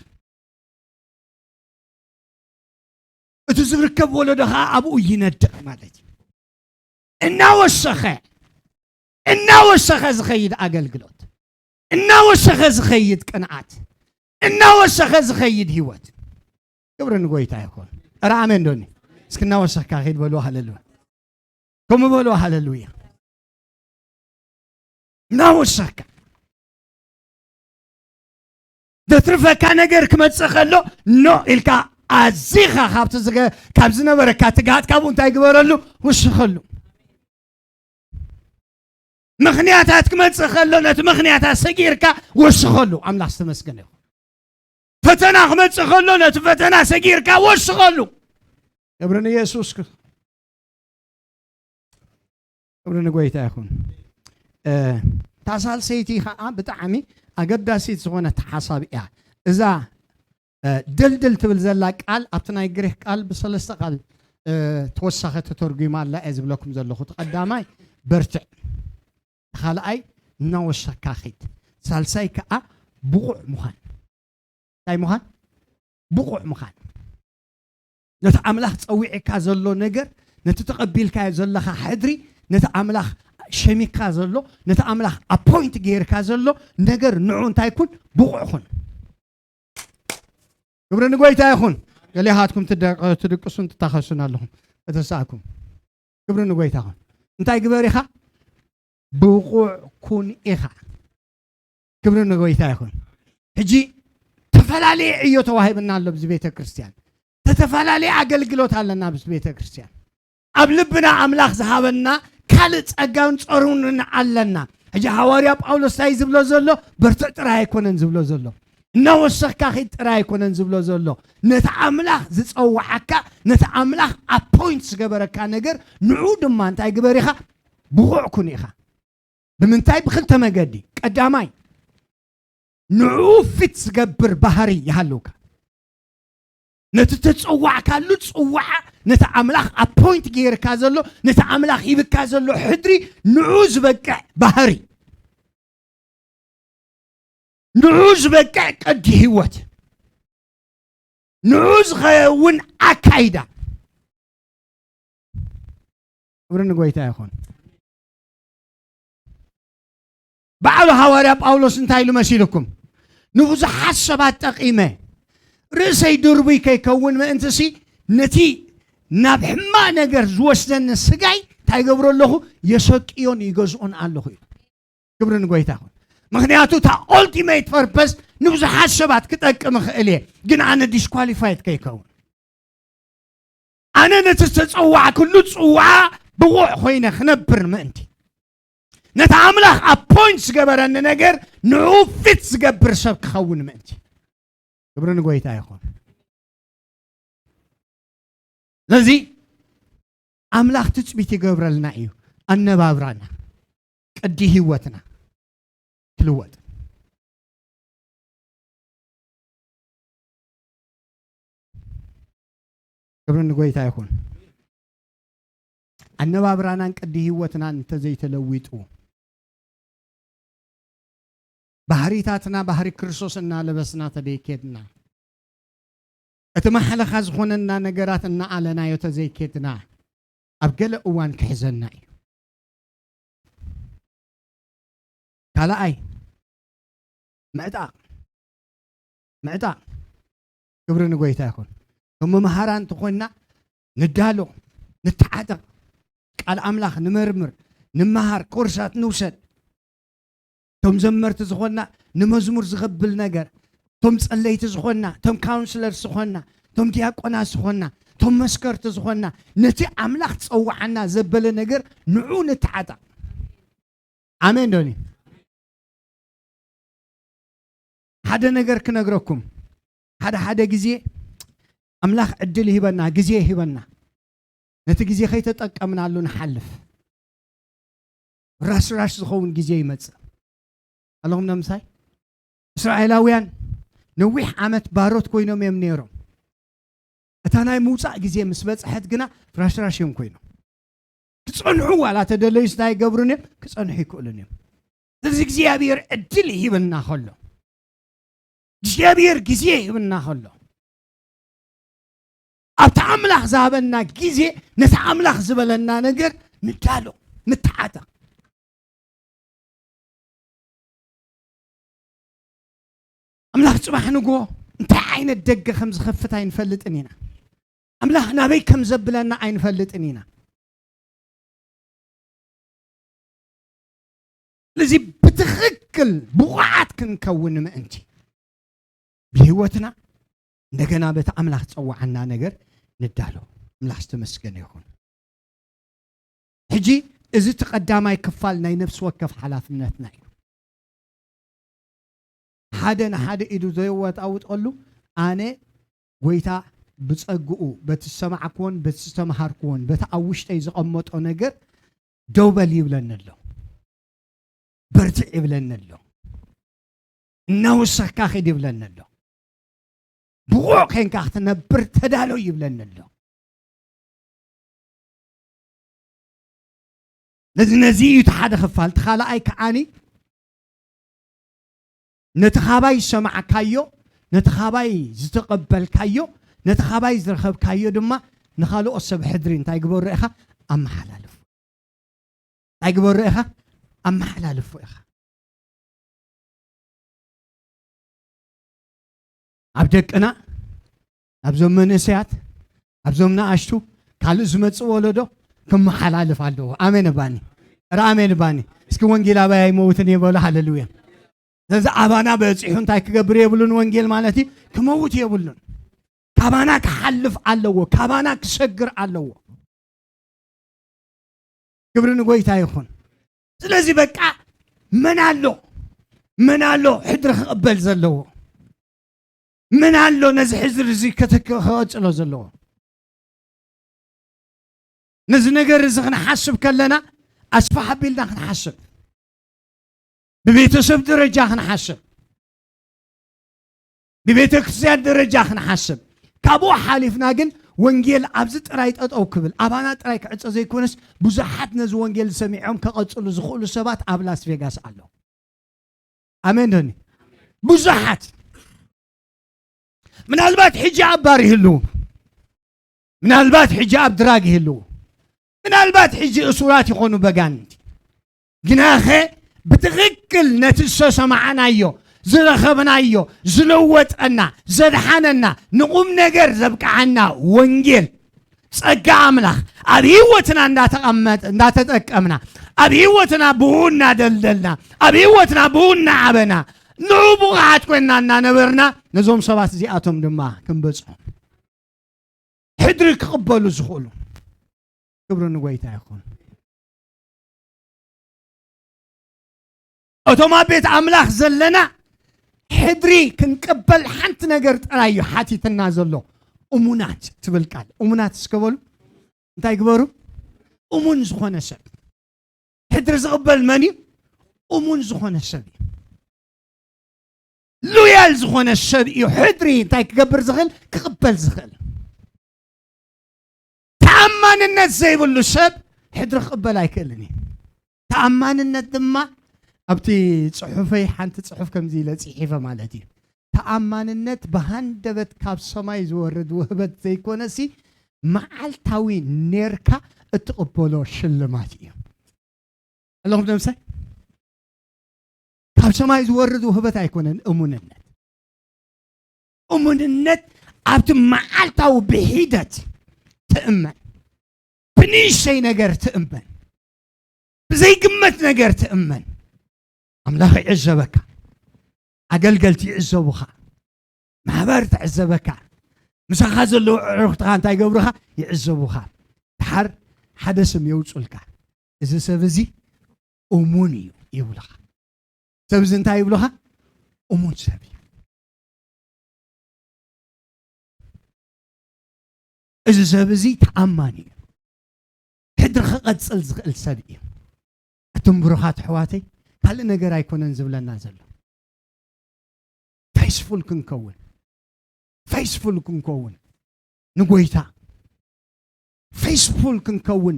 እቲ ዝርከብ ወለዶ ኸዓ ኣብኡ ይነድቕ ማለት እዩ። እናወሰኸ፣ እናወሰኸ ዝኸይድ ኣገልግሎት፣ እናወሰኸ ዝኸይድ ቅንዓት፣ እናወሰኸ ዝኸይድ ህይወት። ክብሪ ንጎይታ ይኹን። ኧረ ኣሜን ዶኒ። እስኪ እናወሰኽካ ኺድ በሉ፣ ሃሌሉያ። ከምኡ በሉ፣ ሃሌሉያ። እናወሰኽካ ዘትርፈካ ነገር ክመጽእ ከሎ፣ ኖ ኢልካ ኣዚኻ ካብቲ ዝገ-፣ ካብ ዝነበረካ ትግሃት ካብኡ እንታይ ግበረሉ? ውስኸሉ። ምኽንያታት ክመጽእ ከሎ ነቲ ምኽንያታት ሰጊርካ ወስኸሉ። ኣምላኽ ዝተመስገነ ይኹን። ፈተና ክመጽእ ከሎ ነቲ ፈተና ሰጊርካ ወስኸሉ። ክብሪ ንየሱስ ክብሪ ንጎይታ ይኹን። እታ ሳልሰይቲ ኸዓ ብጣዕሚ ኣገዳሲት ዝኾነት ሓሳብ እያ። እዛ ደልድል ትብል ዘላ ቃል ኣብቲ ናይ ግሪክ ቃል ብሰለስተ ቃል ተወሳኺ ተተርጒማ ኣላ እየ ዝብለኩም ዘለኹ። እቲ ቀዳማይ በርትዕ፣ እቲ ካልኣይ እናወሰካ ኺድ፣ ሳልሳይ ከዓ ብቑዕ ምዃን። እንታይ ምዃን? ብቑዕ ምዃን። ነቲ ኣምላኽ ጸዊዕካ ዘሎ ነገር፣ ነቲ ተቐቢልካዮ ዘለኻ ሕድሪ፣ ነቲ ኣምላኽ ሸሚካ ዘሎ፣ ነቲ ኣምላኽ ኣፖይንት ጌርካ ዘሎ ነገር ንዑ እንታይ ኩን? ብቑዕ ኩን። ክብሪ ንጎይታ ይኹን። ገሊኻትኩም ትደ-፣ ትድቅሱን ትታኸሱን ኣለኹም። እተሳእኩም። ክብሪ ንጎይታ ይኹን። እንታይ ግበር ኢኻ? ብቑዕ ኩን ኢኻ። ክብሪ ንጎይታ ይኹን። ሕጂ ተፈላለየ ዕዮ ተዋሂብና ኣሎ ኣብዚ ቤተ ክርስቲያን። ተፈላለየ ኣገልግሎት ኣለና ኣብዚ ቤተ ክርስቲያን። ኣብ ልብና ኣምላኽ ዝሃበና ካልእ ጸጋን ጸሩንን ኣለና። ሕጂ ሃዋርያ ጳውሎስ እንታይ ዝብሎ ዘሎ? በርትዕ ጥራይ ኣይኮነን ዝብሎ ዘሎ። እናወሰኽካ ኺድ ጥራይ ኣይኮነን ዝብሎ ዘሎ። ነቲ ኣምላኽ ዝጸውዓካ፣ ነቲ ኣምላኽ ኣፖይንት ዝገበረካ ነገር፣ ንዑ ድማ እንታይ ግበር ኢኻ? ብቑዕ ኩን ኢኻ። ብምንታይ? ብኽልተ መገዲ። ቀዳማይ፣ ንዑ ፊት ዝገብር ባህሪ ይሃልውካ። ነቲ ተጸዋዕካሉ ጽዋዓ፣ ነቲ ኣምላኽ ኣፖይንት ገይርካ ዘሎ፣ ነቲ ኣምላኽ ሂብካ ዘሎ ሕድሪ፣ ንዑ ዝበቅዕ ባህሪ፣ ንዑ ዝበቅዕ ቅዲ ህይወት፣ ንዑ ዝኸውን ኣካይዳ። ክብሪ ንጎይታ ይኹን። ባዕሉ ሃዋርያ ጳውሎስ እንታይ ኢሉ መሲልኩም? ንብዙሓት ሰባት ጠቒመ፣ ርእሰይ ድርቡይ ከይከውን ምእንትሲ፣ ነቲ ናብ ሕማቕ ነገር ዝወስደኒ ስጋይ እንታይ ይገብሮ ኣለኹ? የሰቅዮን ይገዝኦን ኣለኹ ኢሉ። ክብሪ ንጎይታ ይኹን። ምኽንያቱ እታ ኦልቲሜት ፐርፐስ ንብዙሓት ሰባት ክጠቅም እኽእል እየ፣ ግን ኣነ ዲስኳሊፋይድ ከይከውን። ኣነ ነቲ ዝተጸዋዕኩሉ ጽዋዓ ብቑዕ ኮይነ ክነብር ምእንቲ፣ ነቲ ኣምላኽ ኣፖይንት ዝገበረኒ ነገር ንዑ ፊት ዝገብር ሰብ ክኸውን ምእንቲ። ክብሪ ንጎይታ ይኹን። ስለዚ ኣምላኽ ትጽቢት ይገብረልና እዩ። ኣነባብራና፣ ቅዲ ህይወትና ክልወጥ። ክብሪ ንጎይታ ይኹን። ኣነባብራናን ቅዲ ህይወትናን እንተዘይተለዊጡ፣ ባህሪታትና ባህሪ ክርስቶስ እናለበስና ተደይኬድና፣ እቲ ማሕለኻ ዝኾነና ነገራት እናኣለናዮ ተዘይኬድና፣ ኣብ ገለ እዋን ክሕዘና እዩ። ካልኣይ፣ ምዕጣቕ። ምዕጣቕ። ክብሪ ንጎይታ ይኹን። ከም መምሃራን እንተኾንና ንዳሎ፣ ንተዓጠቕ፣ ቃል ኣምላኽ ንመርምር፣ ንመሃር፣ ኮርሳት ንውሰድ። ቶም ዘመርቲ ዝኾንና ንመዝሙር ዝኸብል ነገር፣ ቶም ጸለይቲ ዝኾንና፣ ቶም ካውንስለር ዝኾንና፣ ቶም ዲያቆናት ዝኾንና፣ ቶም መስከርቲ ዝኾንና፣ ነቲ ኣምላኽ ጸዋዓና ዘበለ ነገር ንዑ ንተዓጠቕ። ኣሜን ዶኒ? ሓደ ነገር ክነግረኩም። ሓደ ሓደ ግዜ ኣምላኽ ዕድል ይህበና፣ ግዜ ይህበና። ነቲ ግዜ ከይተጠቀምናሉ ንሓልፍ። ራሽ ራሽ ዝኸውን ግዜ ይመጽእ። ኣለኹም ዶ ምሳይ? እስራኤላውያን ነዊሕ ዓመት ባሮት ኮይኖም እዮም ነይሮም። እታ ናይ ምውጻእ ግዜ ምስ በጽሐት ግና ፍራሽራሽ እዮም ኮይኖም። ክጸንሑ ዋላ ተደለዩስ እንታይ ይገብሩን እዮም? ክጸንሑ ይክእሉን እዮም። ስለዚ እግዚኣብሔር ዕድል ይህበና ከሎ፣ እግዚኣብሔር ግዜ ይህበና ከሎ፣ ኣብቲ ኣምላኽ ዝሃበና ግዜ ነቲ ኣምላኽ ዝበለና ነገር ንዳሎ፣ ንተዓጠቕ። ኣምላኽ ጽባሕ ንግሆ እንታይ ዓይነት ደገ ከም ዝኸፍት ኣይንፈልጥን ኢና። ኣምላኽ ናበይ ከም ዘብለና ኣይንፈልጥን ኢና። ስለዚ ብትኽክል ብቑዓት ክንከውን ምእንቲ ብህይወትና እንደገና በቲ ኣምላኽ ዝጸዋዓና ነገር ንዳሎ። ኣምላኽ ዝተመስገነ ይኹን። ሕጂ እዚ እቲ ቀዳማይ ክፋል ናይ ነፍሲ ወከፍ ሓላፍነትና እዩ። ሓደ ንሓደ ኢዱ ዘየወጣውጠሉ፣ ኣነ ጎይታ ብጸግኡ፣ በቲ ዝሰማዕክዎን በቲ ዝተምሃርክዎን በቲ ኣብ ውሽጠይ ዘቐመጦ ነገር ደው በል ይብለኒ ኣሎ። በርትዕ ይብለኒ ኣሎ። እናወሰኽካ ኺድ ይብለኒ ኣሎ። ብቑዕ ኬንካ ክትነብር ተዳሎ ይብለኒ ኣሎ። ነዚ፣ ነዚ እዩ እቲ ሓደ ክፋል። እቲ ካልኣይ ከዓኒ ነቲ ካባይ ዝሰማዕካዮ፣ ነቲ ካባይ ዝተቐበልካዮ፣ ነቲ ካባይ ዝረኸብካዮ ድማ ንኻልኦት ሰብ ሕድሪ እንታይ ግበሮ ኢኻ? ኣመሓላልፎ። እንታይ ግበሮ ኢኻ? ኣመሓላልፎ ኢኻ። ኣብ ደቅና፣ ኣብዞም መንእሰያት፣ ኣብዞም ንኣሽቱ፣ ካልእ ዝመጽእ ወለዶ ክመሓላልፍ ኣለዎ። ኣሜን እባኒ። ኧረ ኣሜን እባኒ። እስኪ ወንጌል ኣባይ ኣይመውትን እየ በሉ። ሃሌሉያ። ስለዚ ኣባና በጺሑ እንታይ ክገብር የብሉን? ወንጌል ማለት እዩ፣ ክመውት የብሉን። ካባና ክሓልፍ ኣለዎ፣ ካባና ክሰግር ኣለዎ። ክብሪ ንጎይታ ይኹን። ስለዚ በቃ መን ኣሎ? መን ኣሎ ሕድሪ ክቕበል ዘለዎ? መን ኣሎ ነዚ ሕድሪ እዚ ከተክ-፣ ክቐጽሎ ዘለዎ? ነዚ ነገር እዚ ክንሓስብ ከለና ኣስፋሕ ኣቢልና ክንሓስብ፣ ብቤተሰብ ደረጃ ክንሓስብ፣ ብቤተ ክርስቲያን ደረጃ ክንሓስብ፣ ካብኡ ሓሊፍና ግን ወንጌል ኣብዚ ጥራይ ጠጠው ክብል፣ ኣባና ጥራይ ክዕጸ ዘይኮነስ፣ ብዙሓት ነዚ ወንጌል ሰሚዖም ከቐጽሉ ዝኽእሉ ሰባት ኣብ ላስ ቬጋስ ኣለዉ። ኣሜን ዶኒ? ብዙሓት። ምናልባት ሕጂ ኣብ ባር ይህልዉ፣ ምናልባት ሕጂ ኣብ ድራግ ይህልዉ፣ ምናልባት ሕጂ እሱራት ይኾኑ በጋንንቲ። ግናኸ ብትኽክል ነቲ ዝተሰማዕናዮ፣ ዝረኸብናዮ፣ ዝለወጠና፣ ዘድሓነና፣ ንቑም ነገር ዘብቅዓና ወንጌል፣ ጸጋ ኣምላኽ ኣብ ህይወትና እንዳተቐመጠ፣ እንዳተጠቀምና፣ ኣብ ህይወትና ብኡ እናደልደልና፣ ኣብ ህይወትና ብኡ እናዓበና፣ ንዑ ብቑዓት ኮይንና እናነበርና፣ ነዞም ሰባት እዚኣቶም ድማ ክንበጽሖም። ሕድሪ ክቕበሉ ዝኽእሉ። ክብሪ ንጎይታ ይኹን። እቶም ኣብ ቤት ኣምላኽ ዘለና ሕድሪ ክንቅበል ሓንቲ ነገር ጥራይ እዩ ሓቲትና ዘሎ። እሙናት ትብል ቃል። እሙናት እስከ በሉ። እንታይ ግበሩ? እሙን ዝኾነ ሰብ። ሕድሪ ዝቕበል መን እዩ? እሙን ዝኾነ ሰብ እዩ። ሉያል ዝኾነ ሰብ እዩ ሕድሪ እንታይ ክገብር ዝኽእል? ክቕበል ዝኽእል። ተኣማንነት ዘይብሉ ሰብ ሕድሪ ክቕበል ኣይክእልን እዩ። ተኣማንነት ድማ ኣብቲ ጽሑፈይ ሓንቲ ጽሑፍ ከምዚ ኢለ ጽሒፈ ማለት እዩ። ተኣማንነት ብሃንደበት ካብ ሰማይ ዝወርድ ውህበት ዘይኮነሲ፣ መዓልታዊ ኔርካ እትቕበሎ ሽልማት እዩ። ኣለኹም ደምሳይ? ካብ ሰማይ ዝወርድ ውህበት ኣይኮነን እሙንነት። እሙንነት ኣብቲ መዓልታዊ ብሒደት ትእመን፣ ብንእሽተይ ነገር ትእመን፣ ብዘይግመት ነገር ትእመን። ኣምላኽ ይዕዘበካ፣ ኣገልገልቲ ይዕዘቡኻ፣ ማሕበር ትዕዘበካ፣ ምሳኻ ዘለዉ ኣዕሩኽትኻ እንታይ ይገብሩኻ? ይዕዘቡኻ። ድሓር ሓደ ስም የውጹልካ። "እዚ ሰብ እዚ እሙን እዩ" ይብሉኻ። ሰብ እዚ እንታይ ይብሉኻ? እሙን ሰብ እዩ። እዚ ሰብ እዚ ተኣማኒ እዩ። ሕድሪ ክቐጽል ዝኽእል ሰብ እዩ። ኣቱም ብሩኻት ኣሕዋተይ፣ ካልእ ነገር ኣይኮነን ዝብለና ዘሎ። ፌስፉል ክንከውን፣ ፌስፉል ክንከውን ንጎይታ፣ ፌስፉል ክንከውን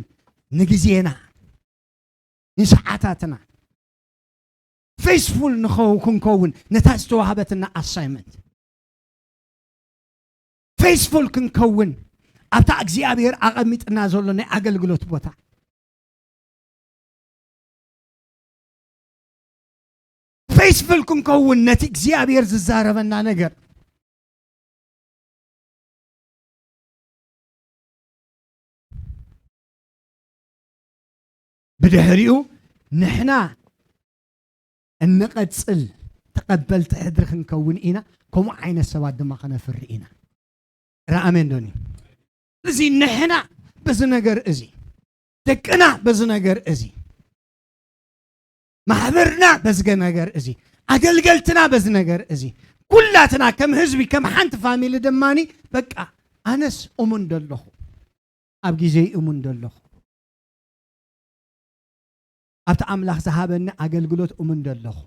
ንግዜና፣ ንሰዓታትና፣ ፌስፉል ንኸው-፣ ክንከውን ነታ ዝተዋህበትና ኣሳይመንት፣ ፌስፉል ክንከውን ኣብታ እግዚኣብሔር ኣቐሚጥና ዘሎ ናይ ኣገልግሎት ቦታ፣ ፌስፉል ክንከውን ነቲ እግዚኣብሔር ዝዛረበና ነገር ብድሕሪኡ ንሕና እንቐጽል ተቐበልቲ ሕድሪ ክንከውን ኢና፣ ከምኡ ዓይነት ሰባት ድማ ከነፍሪ ኢና። ረ ኣሜን ዶኒ? እዚ ንሕና በዚ ነገር እዚ ደቅና በዚ ነገር እዚ፣ ማሕበርና በዚ ነገር እዚ፣ ኣገልገልትና በዚ ነገር እዚ፣ ኩላትና ከም ህዝቢ፣ ከም ሓንቲ ፋሚሊ ድማ፣ በቃ፣ ኣነስ እሙን ደለኹ፣ ኣብ ግዜይ እሙን ደለኹ፣ ኣብቲ ኣምላኽ ዝሃበኒ ኣገልግሎት እሙን ደለኹ፣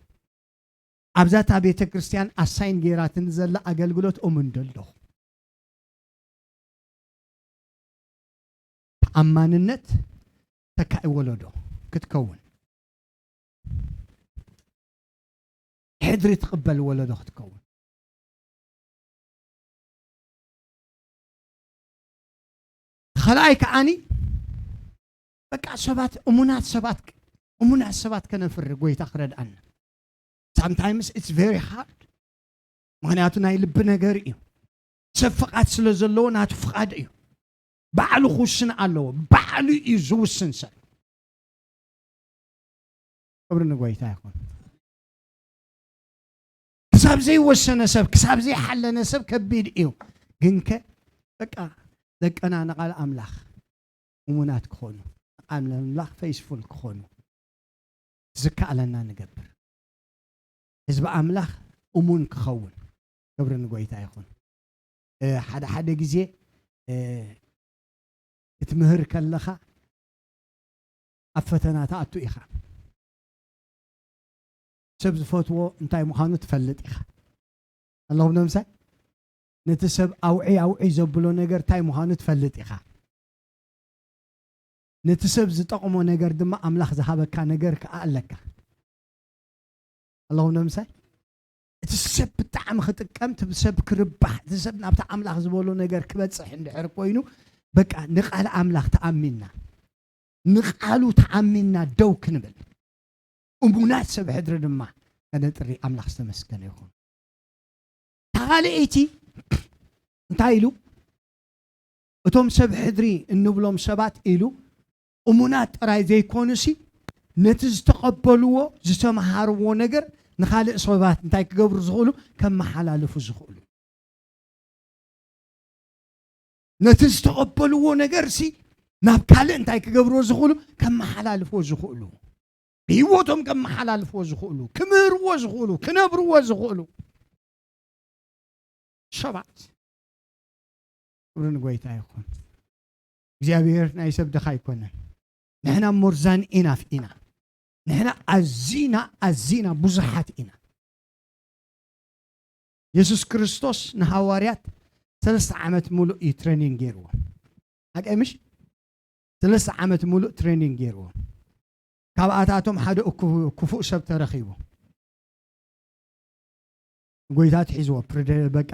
ኣብዛ እታ ቤተ ክርስቲያን ኣሳይን ጌራትኒ ዘላ ኣገልግሎት እሙን ደለኹ። ተኣማንነት ተካኢ ወለዶ ክትከውን፣ ሕድሪ ትቕበል ወለዶ ክትከውን። ካልኣይ ከዓኒ፣ በቃ፣ ሰባት እሙናት ሰባት፣ እሙናት ሰባት ከነፍሪ ጎይታ ክረድኣና። Sometimes it's very hard። ምኽንያቱ ናይ ልቢ ነገር እዩ። ሰብ ፍቓድ ስለ ዘለዎ ናቱ ፍቓድ እዩ። ባዕሉ ክውስን ኣለዎ። ባዕሉ እዩ ዝውስን ሰብ። ክብሪ ንጎይታ ይኹን። ክሳብ ዘይወሰነ ሰብ፣ ክሳብ ዘይሓለነ ሰብ ከቢድ እዩ። ግንከ በቃ ደቀና ንቓል ኣምላኽ እሙናት ክኾኑ፣ ንቓል ኣምላኽ ፈይስፉል ክኾኑ ዝከኣለና ንገብር። ህዝቢ ኣምላኽ እሙን ክኸውን። ክብሪ ንጎይታ ይኹን። እ፣ ሓደ ሓደ ግዜ፣ እ፣ ክትምህር ከለኻ ኣብ ፈተና ትኣቱ ኢኻ። ሰብ ዝፈትዎ እንታይ ምዃኑ ትፈልጥ ኢኻ። ኣለኹም ዶ ምሳይ? ነቲ ሰብ ኣውዒ ኣውዒ ዘብሎ ነገር እንታይ ምዃኑ ትፈልጥ ኢኻ። ነቲ ሰብ ዝጠቕሞ ነገር ድማ ኣምላኽ ዝሃበካ ነገር ከኣ ኣለካ። ኣለኹም ዶ ምሳይ? እቲ ሰብ ብጣዕሚ ክጥቀም፣ እቲ ሰብ ክርባሕ፣ እቲ ሰብ ናብቲ ኣምላኽ ዝበሎ ነገር ክበጽሕ እንድሕር ኮይኑ፣ በቃ ንቓል ኣምላኽ ተኣሚንና፣ ንቓሉ ተኣሚንና ደው ክንብል፣ እሙናት ሰብ ሕድሪ ድማ ከነጥሪ ኣምላኽ ዝተመስገነ ይኹን። ካልኣይቲ እንታይ ኢሉ? እቶም ሰብ ሕድሪ እንብሎም ሰባት ኢሉ እሙናት ጥራይ ዘይኮኑሲ፣ ነቲ ዝተቐበልዎ፣ ዝተምሃርዎ ነገር ንኻልእ ሰባት እንታይ ክገብሩ ዝኽእሉ? ከመሓላልፉ ዝኽእሉ። ነቲ ዝተቐበልዎ ነገርሲ ናብ ካልእ እንታይ ክገብርዎ ዝኽእሉ? ከመሓላልፍዎ ዝኽእሉ። ብህይወቶም ከመሓላልፍዎ ዝኽእሉ፣ ክምህርዎ ዝኽእሉ፣ ክነብርዎ ዝኽእሉ ሰባት። ክብሪ ንጎይታ ይኹን። እግዚኣብሔር ናይ ሰብ ድኻ ኣይኮነን። ንሕና more than enough ኢና። ንሕና ኣዚና፣ ኣዚና ብዙሓት ኢና። የሱስ ክርስቶስ ንሃዋርያት ሰለስተ ዓመት ሙሉእ እዩ ትሬኒንግ ገይርዎም። ሓቀይ ምሽ? ሰለስተ ዓመት ሙሉእ ትሬኒንግ ገይርዎም። ካብኣታቶም ሓደ እኩ-፣ ክፉእ ሰብ ተረኺቡ። ጎይታ ትሒዝዎ፣ ፕሬደ-፣ በቃ፣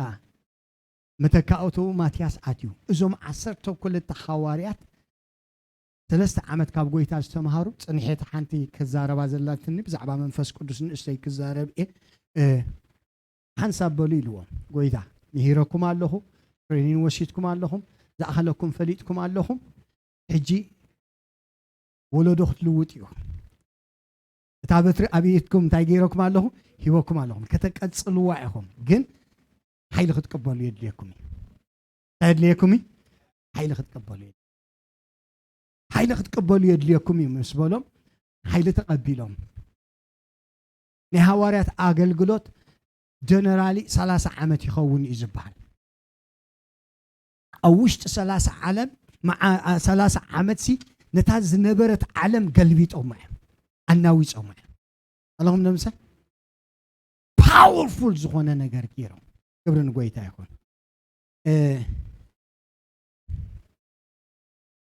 መተካእቱ ማትያስ ኣትዩ። እዞም ዓሰርተ ክልተ ሃዋርያት ሰለስተ ዓመት ካብ ጎይታ ዝተምሃሩ፣ ጽንሒት ሓንቲ ክዛረባ ዘላትኒ ብዛዕባ መንፈስ ቅዱስ ንእሽተይ ክዛረብ እየ። እ፣ ሓንሳብ በሉ ኢልዎም። ጎይታ፣ ምሂረኩም ኣለኹ፣ ትሬኒን ወሲድኩም ኣለኹም፣ ዝኣኸለኩም ፈሊጥኩም ኣለኹም። ሕጂ ወለዶ ክትልውጥ እዩ። እታ በትሪ ኣብ ኢድኩም እንታይ ገይረኩም ኣለኹ? ሂበኩም ኣለኹም። ከተቀጽልዋ ኢኹም። ግን ሓይሊ ክትቅበሉ የድልየኩም እዩ። እንታይ የድልየኩም እዩ? ሓይሊ ክትቅበሉ የድ-፣ ሓይሊ ክትቅበሉ የድልየኩም እዩ ምስ በሎም፣ ሓይሊ ተቐቢሎም። ናይ ሃዋርያት ኣገልግሎት ጀነራሊ ሰላሳ ዓመት ይኸውን እዩ ዝበሃል። ኣብ ውሽጢ ሰላሳ ዓለም፣ መዓ-፣ አ፣ ሰላሳ ዓመትሲ ነታ ዝነበረት ዓለም ገልቢጦማ እዮም፣ ኣናዊጾማ እዮም። ኣለኹም ነምሰ ፓወርፉል ዝኾነ ነገር ገይሮም። ክብሪ ንጎይታ ይኹን። እ፣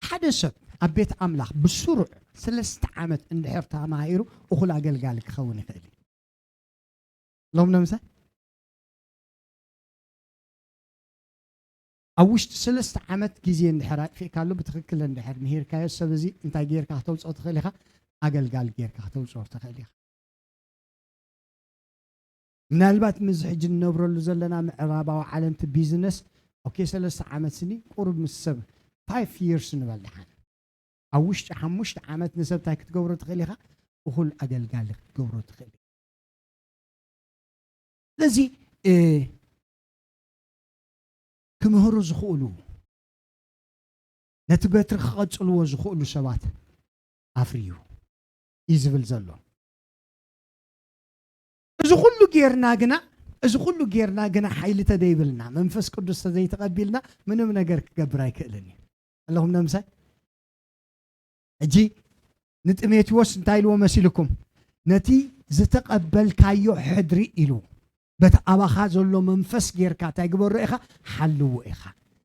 ሓደ ሰብ ኣብ ቤት ኣምላኽ ብስሩዕ ሰለስተ ዓመት እንድሕር ተማሂሩ እኹል ኣገልጋሊ ክኸውን ይኽእል እዩ። ሎም ነምሰ ኣብ ውሽጢ ሰለስተ ዓመት ግዜ እንድሕር ኣጥፊእካሉ፣ ብትኽክል እንድሕር ምሂርካዮ፣ ሰብ እዚ እንታይ ጌርካ ክተውፅኦ ትኽእል ኢኻ? ኣገልጋሊ ጌርካ ክተውፅኦ ትኽእል ኢኻ። ምናልባት ምስ ሕጂ እንነብረሉ ዘለና ምዕራባዊ ዓለም እቲ ቢዝነስ፣ ኦኬ፣ ሰለስተ ዓመት ስኒ ቁሩብ ምስ ሰብ ፋይቭ ይርስ ንበል ደሓን። ኣብ ውሽጢ ሓሙሽተ ዓመት ንሰብ እንታይ ክትገብሮ ትኽእል ኢኻ? እኹል ኣገልጋሊ ክትገብሮ ትኽእል ኢኻ። ስለዚ፣ እ፣ ክምህሩ ዝኽእሉ፣ ነቲ በትሪ ክቐጽልዎ ዝኽእሉ ሰባት ኣፍርዩ እዩ ዝብል ዘሎ። እዚ ኩሉ ጌርና ግና፣ እዚ ኩሉ ጌርና ግና ሓይሊ ተዘይብልና፣ መንፈስ ቅዱስ ተዘይተቐቢልና ምንም ነገር ክገብር ኣይክእልን እዩ። ኣለኹም ነምሳይ? ሕጂ ንጢሞቴዎስ እንታይ ኢልዎ መሲልኩም? ነቲ ዝተቐበልካዮ ሕድሪ ኢሉ፣ በቲ ኣባኻ ዘሎ መንፈስ ጌርካ እንታይ ግበሮ ኢኻ? ሓልዎ ኢኻ።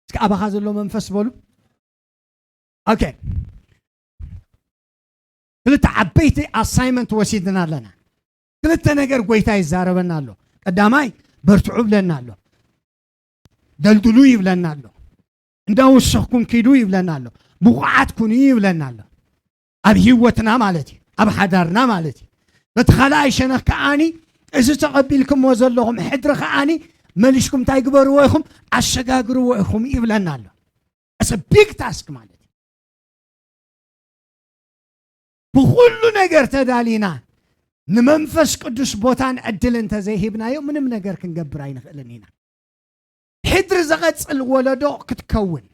እስኪ ኣባኻ ዘሎ መንፈስ በሉ። ኦኬ። ክልተ ዓበይቲ ኣሳይመንት ወሲድና ኣለና። ክልተ ነገር ጎይታ ይዛረበና ኣሎ። ቀዳማይ በርትዑ ይብለና ኣሎ። ደልድሉ ይብለና ኣሎ። እንዳወሰኽኩም ኪዱ ይብለና ኣሎ። ብቑዓት ኩኑ ይብለና ኣሎ። ኣብ ህይወትና ማለት እዩ፣ ኣብ ሓዳርና ማለት እዩ። በቲ ካልኣይ ሸነኽ ከዓኒ እዚ ተቐቢልኩሞ ዘለኹም ሕድሪ ከዓኒ መሊስኩም እንታይ ግበርዎ ኢኹም? ኣሰጋግርዎ ኢኹም ይብለና ኣሎ። It's a big task ማለት እዩ። ብኹሉ ነገር ተዳሊና ንመንፈስ ቅዱስ ቦታን ዕድልን እንተዘይሂብናዮ ምንም ነገር ክንገብር ኣይንኽእልን ኢና። ሕድሪ ዘቐጽል ወለዶ ክትከውን፣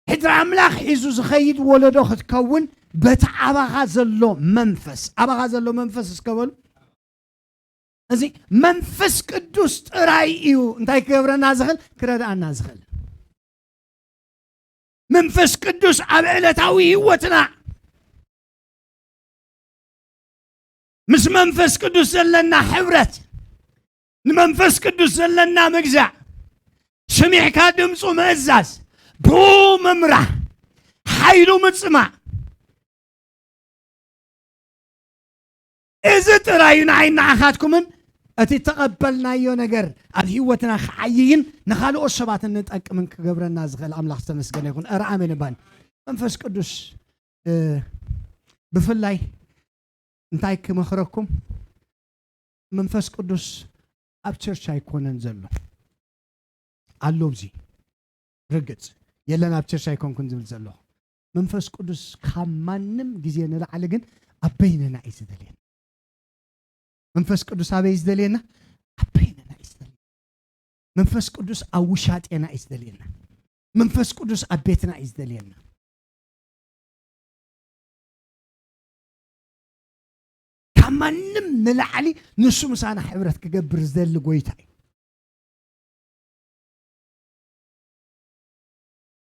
ሕድሪ ኣምላኽ ሒዙ ዝኸይድ ወለዶ ክትከውን በቲ ኣባኻ ዘሎ መንፈስ፣ ኣባኻ ዘሎ መንፈስ እስከ በሉ። እዚ መንፈስ ቅዱስ ጥራይ እዩ እንታይ ክገብረና ዝኽእል? ክረድኣና ዝኽእል። መንፈስ ቅዱስ ኣብ ዕለታዊ ህይወትና ምስ መንፈስ ቅዱስ ዘለና ሕብረት፣ ንመንፈስ ቅዱስ ዘለና ምግዛእ፣ ሰሚዕካ ድምፁ ምእዛዝ፣ ብኡ ምምራሕ፣ ሓይሉ ምፅማእ፣ እዚ ጥራይ እዩ ንዓይ ንዓኻትኩምን እቲ እተቐበልናዮ ነገር ኣብ ህይወትና ክዓይይን ንኻልኦት ሰባት እንጠቅምን ክገብረና ዝኽእል። ኣምላኽ ዝተመስገነ ይኹን። ኧረ ኣሜን እባል። መንፈስ ቅዱስ፣ እ፣ ብፍላይ እንታይ ክመኽረኩም፣ መንፈስ ቅዱስ ኣብ ቸርች ኣይኮነን ዘሎ። ኣሎ፣ እዚ ርግጽ የለን፣ ኣብ ቸርች ኣይኮንኩን ዝብል ዘለኹ። መንፈስ ቅዱስ ካብ ማንም ግዜ ንላዕሊ ግን ኣብ በይንና እዩ ዝደልየና። መንፈስ ቅዱስ ኣበይ እዩ ዝደልየና? ኣብ በይንና እዩ ዝደልየና። መንፈስ ቅዱስ ኣብ ውሻጤና እዩ ዝደልየና። መንፈስ ቅዱስ ኣብ ቤትና እዩ ዝደልየና። ካብ ማንም ንላዕሊ ንሱ ምሳና ሕብረት ክገብር ዝደሊ ጎይታ እዩ።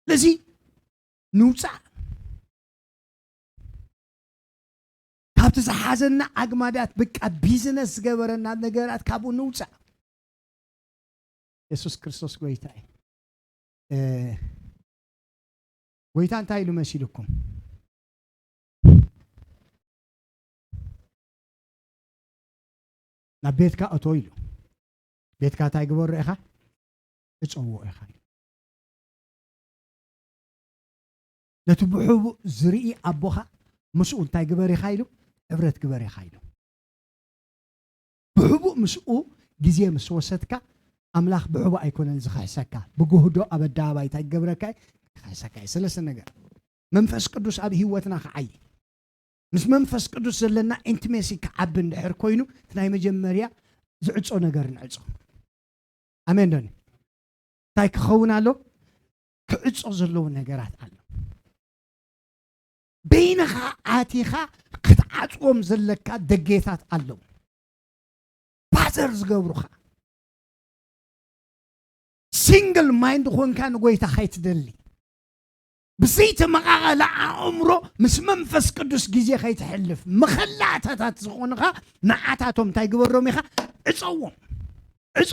ስለዚ ንውፃእ፣ ካብቲ ዝሓዘና ኣግማዳት፣ ብቃ ቢዝነስ ዝገበረና ነገራት ካብኡ ንውፃእ። የሱስ ክርስቶስ ጎይታ እዩ። እ፣ ጎይታ እንታይ ኢሉ መሲልኩም? ናብ ቤትካ እቶ ኢሉ። ቤትካ እንታይ ግበሮ ኢኻ? እጸዎ ኢኻ ኢሉ። ነቲ ብሕቡእ ዝርኢ ኣቦኻ ምስኡ እንታይ ግበር ኢኻ ኢሉ? ሕብረት ግበር ኢኻ ኢሉ። ብሕቡእ ምስኡ ግዜ ምስ ወሰድካ፣ ኣምላኽ ብሕቡእ ኣይኮነን ዝኽሕሰካ። ብጉህዶ ኣብ ኣደባባይ እንታይ ክገብረካ እዩ? ክኽሕሰካ እዩ። ሰለስተ ነገር። መንፈስ ቅዱስ ኣብ ህይወትና ክዓይ። ምስ መንፈስ ቅዱስ ዘለና ኢንቲሜሲ ክዓቢ እንድሕር ኮይኑ፣ እቲ ናይ መጀመርያ ዝዕጾ ነገር ንዕጾ። ኣሜን ዶ? እንታይ ክኸውን ኣሎ? ክዕጾ ዘለዎ ነገራት ኣሎ። በይንኻ ኣቲኻ ክትዓጽዎም ዘለካ ደጌታት ኣለዉ። ባዘር ዝገብሩኻ። ሲንግል ማይንድ ኾንካ ንጎይታ ከይትደሊ። ብዘይተመቓቐለ ኣእምሮ ምስ መንፈስ ቅዱስ ግዜ ከይትሕልፍ። መኸላእታታት ዝኾኑኻ ንዓታቶም እንታይ ግበሮም ኢኻ? ዕጸዎም። ዕጾ፣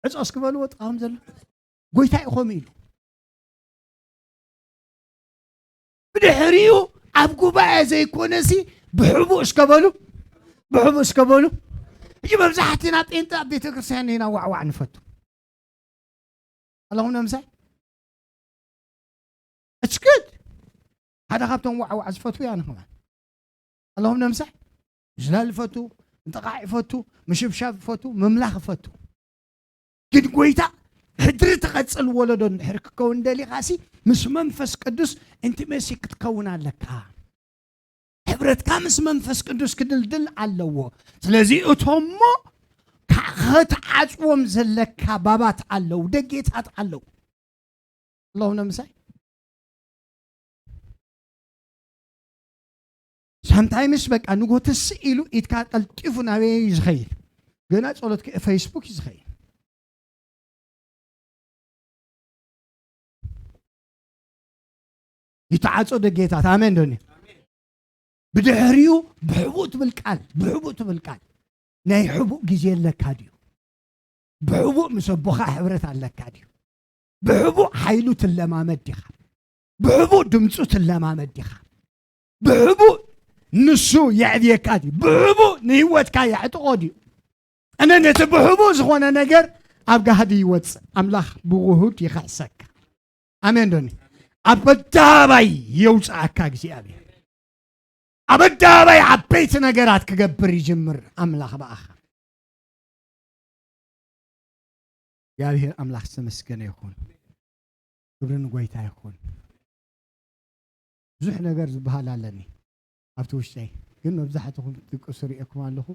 ዕጾ እስኪ በልዎ ጥቓኹም ዘሎ። ጎይታ እዩ ከምኡ ኢሉ። ብድሕሪኡ ኣብ ጉባኤ ዘይኮነሲ ብሕቡእ እስከ በሉ፣ ብሕቡእ እስከ በሉ። ሕጂ መብዛሕትና ጴንጠ ኣብ ቤተ ክርስቲያን ኢና ዋዕዋዕ ንፈቱ። ኣለኹም ነምሳይ? It's good። ሓደ ካብቶም ዋዕዋዕ ዝፈትዉ እያ ንኽማን። ኣለኹም ነምሳይ? ምዝላል ይፈቱ፣ ምጥቓዕ ይፈቱ፣ ምሽብሻብ ይፈቱ፣ ምምላኽ ይፈቱ። ግን ጎይታ ሕድሪ ትቐጽል ወለዶ እንድሕር ክከውን ደሊኻሲ ምስ መንፈስ ቅዱስ ኢንቲሜሲ ክትከውን ኣለካ። ሕብረትካ ምስ መንፈስ ቅዱስ ክድልድል ኣለዎ። ስለዚ እቶሞ ካ-፣ ክትዓጽዎም ዘለካ ባባት ኣለዉ፣ ደጌታት ኣለዉ። ኣለኹም ነምሳይ? ከምታይ ምስ በቃ ንጎ ትስእ ኢሉ ኢድካ ቀልጢፉ ናበይ እዩ ዝኸይድ? ገና ጸሎት ከ-፣ ፌስቡክ እዩ ዝኸይድ። ይተዓጾ ደጌታት፣ ኣሜን ዶኒ? ብድሕሪኡ ብሕቡእ ትብል ቃል፣ ብሕቡእ ትብል ቃል። ናይ ሕቡእ ግዜ ኣለካ ድዩ? ብሕቡእ ምስ ኣቦኻ ሕብረት ኣለካ ድዩ? ብሕቡእ ሓይሉ ትለማመድ ዲኻ? ብሕቡእ ድምፁ ትለማመድ ዲኻ? ብሕቡእ ንሱ የዕብየካ ድዩ? ብሕቡእ ንህይወትካ የዕጥቖ ድዩ? እነ ነቲ ብሕቡእ ዝኾነ ነገር ኣብ ጋህዲ ይወፅእ። ኣምላኽ ብውሁድ ይኽሕሰካ። ኣሜን ዶኒ? ኣብ ኣደባባይ የውፅኣካ እግዚኣብሔር። ኣብ ኣደባባይ ዓበይቲ ነገራት ክገብር ይጅምር ኣምላኽ ብኣኻ። እግዚኣብሔር ኣምላኽ ዝተመስገነ ይኹን። ክብሪ ንጎይታ ይኹን። ብዙሕ ነገር ዝበሃል ኣለኒ ኣብቲ ውሽጠይ፣ ግን መብዛሕትኹም ትድቅሱ ርእየኩም ኣለኹ።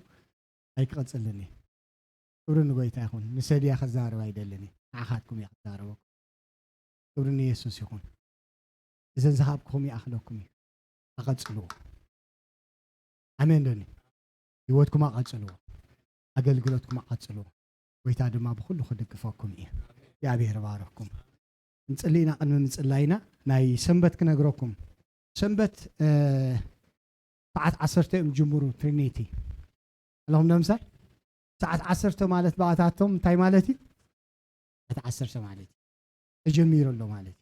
ኣይክቐጽልን እየ። ክብሪ ንጎይታ ይኹን። ንሰድያ ክዛረብ ኣይደልን እየ። ንዓኻትኩም እየ ክዛረበኩም። ክብሪ ንየሱስ ይኹን። እዘን ዝሃብኩኹም ይኣኽለኩም እዩ። ኣቐጽልዎ። ኣሜን ዶኒ? ህይወትኩም ኣቐጽልዎ። ኣገልግሎትኩም ኣቐጽልዎ። ጎይታ ድማ ብኹሉ ክድግፈኩም እዩ። እግዚኣብሔር ይባረኽኩም። ንጽሊ ኢና፣ ቅድሚ ምጽላይና ናይ ሰንበት ክነግረኩም። ሰንበት፣ እ፣ ሰዓት ዓሰርተ እዮም ጅምሩ ትሪኒቲ። ኣለኹም ዶ ምሳይ? ሰዓት ዓሰርተ ማለት ብኣታቶም እንታይ ማለት እዩ? ሰዓት ዓሰርተ ማለት እዩ። ተጀሚሩ ኣሎ ማለት እዩ።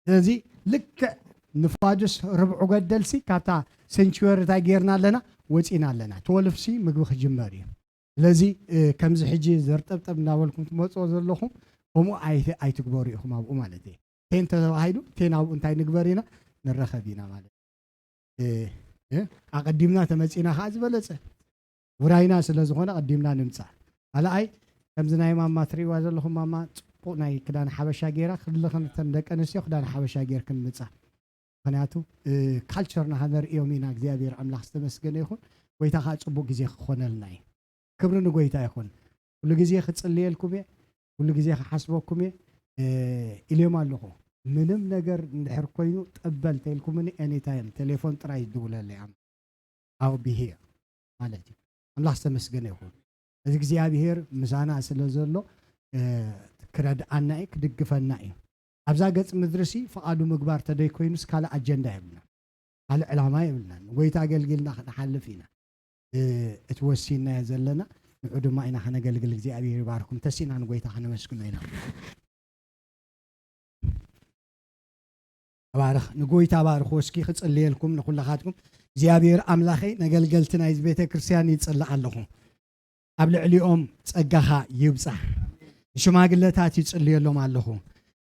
ስለዚ ልክዕ ንፋዱስ ርብዑ ገደልሲ ካብታ ሴንቹሪ እንታይ ጌርና ኣለና? ወፂና ኣለና። ትወልፍሲ ምግቢ ክጅመር እዩ። ስለዚ፣ እ፣ ከምዚ ሕጂ ዘርጠብጠብ እናበልኩም ትመፅኦ ዘለኹም ከምኡ ኣይ-፣ ኣይትግበሩ ኢኹም ኣብኡ ማለት እዩ። ቴን ተባሂሉ፣ ቴን ኣብኡ እንታይ ንግበር ኢና? ንረኸብ ኢና ማለት እዩ። እ፣ እ፣ ኣቐዲምና ተመጺና ኸዓ ዝበለጸ። ውራይና ስለ ዝኾነ ኣቐዲምና ንምጻእ። ካልኣይ፣ ከምዚ ናይ ማማ ትርእይዋ ዘለኹም፣ ማማ ጽቡቕ ናይ ክዳን ሓበሻ ገይራ፣ ክልኽን እተን ደቂ ኣንስትዮ ክዳን ሓበሻ ጌርክን ምጻ። ምኽንያቱ፣ እ፣ ካልቸርና ከነርእዮም ኢና። እግዚኣብሔር ኣምላኽ ዝተመስገነ ይኹን። ጎይታ ኸዓ ጽቡቕ ግዜ ክኾነልና እዩ። ክብሪ ንጎይታ ይኹን። ኩሉ ግዜ ክጽልየልኩም እየ፣ ኩሉ ግዜ ክሓስበኩም እየ፣ እ፣ ኢልዮም ኣለኹ። ምንም ነገር እንድሕር ኮይኑ ጠበል ተይልኩምኒ፣ ኤኒታይም ቴሌፎን ጥራይ ይድውለለይ። ኣም-፣ I'll be here ማለት እዩ። ኣምላኽ ዝተመስገነ ይኹን። እዚ እግዚኣብሔር ምሳና ስለ ዘሎ፣ እ፣ ክረድኣና እዩ፣ ክድግፈና እዩ። ኣብዛ ገጽ ምድሪ ሲ ፍቓዱ ምግባር ተደይ ኮይኑስ ካልእ ኣጀንዳ የብልናን። ካልእ ዕላማ የብልናን። ንጎይታ ኣገልጊልና ክንሓልፍ ኢና። እ፣ እቲ ወሲንናዮ ዘለና፣ ንዑ ድማ ኢና ከነገልግል። እግዚኣብሔር ይባርኩም። ተሲና ንጎይታ ከነመስግኖ ኢና። ተባረኽ፣ ንጎይታ ባርኽዎ። እስኪ ክጽልየልኩም ንኹላኻትኩም። እግዚኣብሔር ኣምላኸይ፣ ነገልገልቲ ናይዚ ቤተ ክርስቲያን ይጽሊ ኣለኹ። ኣብ ልዕሊኦም ጸጋኻ ይብጻሕ። ንሽማግለታት ይጽልየሎም ኣለኹ።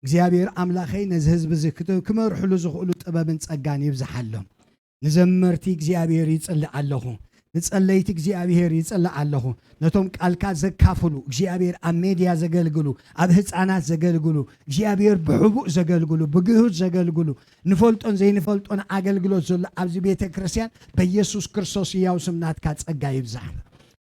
እግዚኣብሔር ኣምላኸይ፣ ነዚ ህዝቢ እዚ ክት-፣ ክመርሕሉ ዝኽእሉ ጥበብን ጸጋን ይብዝሓሎም። ንዘመርቲ እግዚኣብሔር ይጽሊ ኣለኹ። ንጸለይቲ እግዚኣብሔር ይጽሊ ኣለኹ። ነቶም ቃልካ ዘካፍሉ፣ እግዚኣብሔር ኣብ ሜድያ ዘገልግሉ፣ ኣብ ህጻናት ዘገልግሉ፣ እግዚኣብሔር ብሕቡእ ዘገልግሉ፣ ብግሁድ ዘገልግሉ፣ ንፈልጦን ዘይንፈልጦን ኣገልግሎት ዘሎ ኣብዚ ቤተ ክርስቲያን በኢየሱስ ክርስቶስ ህያው ስም ናትካ ጸጋ ይብዛሕ።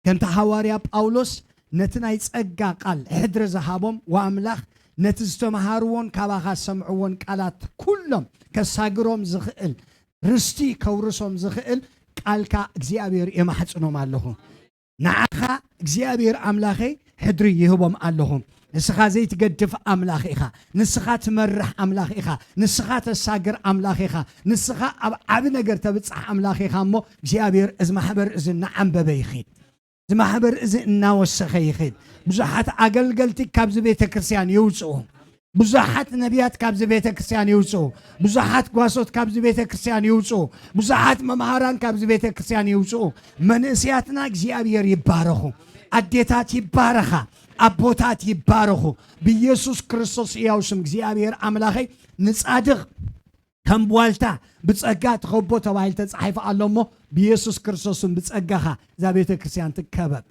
ከምቲ ሃዋርያ ጳውሎስ ነቲ ናይ ጸጋ ቃል ሕድሪ ዝሃቦም ወኣምላኽ ነቲ ዝተምሃርዎን ካባኻ ዝሰምዕዎን ቃላት ኩሎም ከሳግሮም ዝኽእል ርስቲ ከውርሶም ዝኽእል ቃልካ እግዚኣብሔር የማሕጽኖም ኣለኹ። ንዓኻ እግዚኣብሔር ኣምላኸይ ሕድሪ ይህቦም ኣለኹ። ንስኻ ዘይትገድፍ ኣምላኽ ኢኻ። ንስኻ ትመርሕ ኣምላኽ ኢኻ። ንስኻ ተሳግር ኣምላኽ ኢኻ። ንስኻ ኣብ ዓቢ ነገር ተብጽሕ ኣምላኽ ኢኻ እሞ እግዚኣብሔር እዚ ማሕበር እዚ እናዓንበበ ይኺድ። እዚ ማሕበር እዚ እናወሰኸ ይኺድ። ብዙሓት ኣገልገልቲ ካብዚ ቤተ ክርስቲያን ይውፅኡ። ብዙሓት ነቢያት ካብዚ ቤተ ክርስቲያን ይውፅኡ። ብዙሓት ጓሶት ካብዚ ቤተ ክርስቲያን ይውፅኡ። ብዙሓት መምሃራን ካብዚ ቤተ ክርስቲያን ይውፅኡ። መንእስያትና እግዚኣብሔር ይባረኹ። ኣዴታት ይባረኻ። ኣቦታት ይባረኹ። ብኢየሱስ ክርስቶስ ሕያው ስም እግዚኣብሔር ኣምላኸይ ንጻድቕ ከም ቧልታ ብጸጋ ትኸቦ ተባሂሉ ተጻሒፉ ኣሎ እሞ፣ ብኢየሱስ ክርስቶስን ብጸጋኻ እዛ ቤተ ክርስቲያን ትከበብ።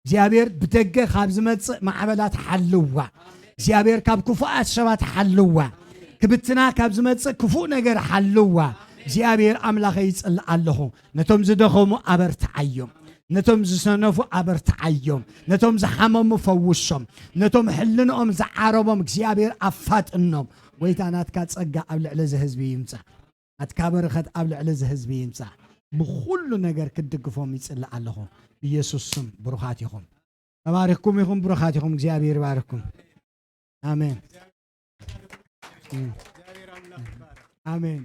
እግዚኣብሔር ብደገ ካብ ዝመጽእ ማዕበላት ሓልዋ። እግዚኣብሔር ካብ ክፉኣት ሰባት ሓልዋ። ክብትና ካብ ዝመጽእ ክፉእ ነገር ሓልዋ። እግዚኣብሔር ኣምላኸ ይጽልእ ኣለኹ። ነቶም ዝደኸሙ ኣበርትዓዮም። ነቶም ዝሰነፉ ኣበርትዓዮም። ነቶም ዝሓመሙ ፈውሶም። ነቶም ሕልንኦም ዝዓረቦም እግዚኣብሔር ኣፋጥኖም። ጎይታ ናትካ ጸጋ ኣብ ልዕሊ እዚ ህዝቢ ይምጻእ። ኣትካ በረኸት ኣብ ልዕሊ እዚ ህዝቢ ይምጻእ። ብኹሉ ነገር ክትድግፎም ይጽልእ ኣለኹ። ብኢየሱስ ስም ብሩኻት ኢኹም። ተባሪኽኩም ኢኹም፣ ብሩኻት ኢኹም። እግዚኣብሔር ይባርኽኩም። ኣሜን። ኣሜን።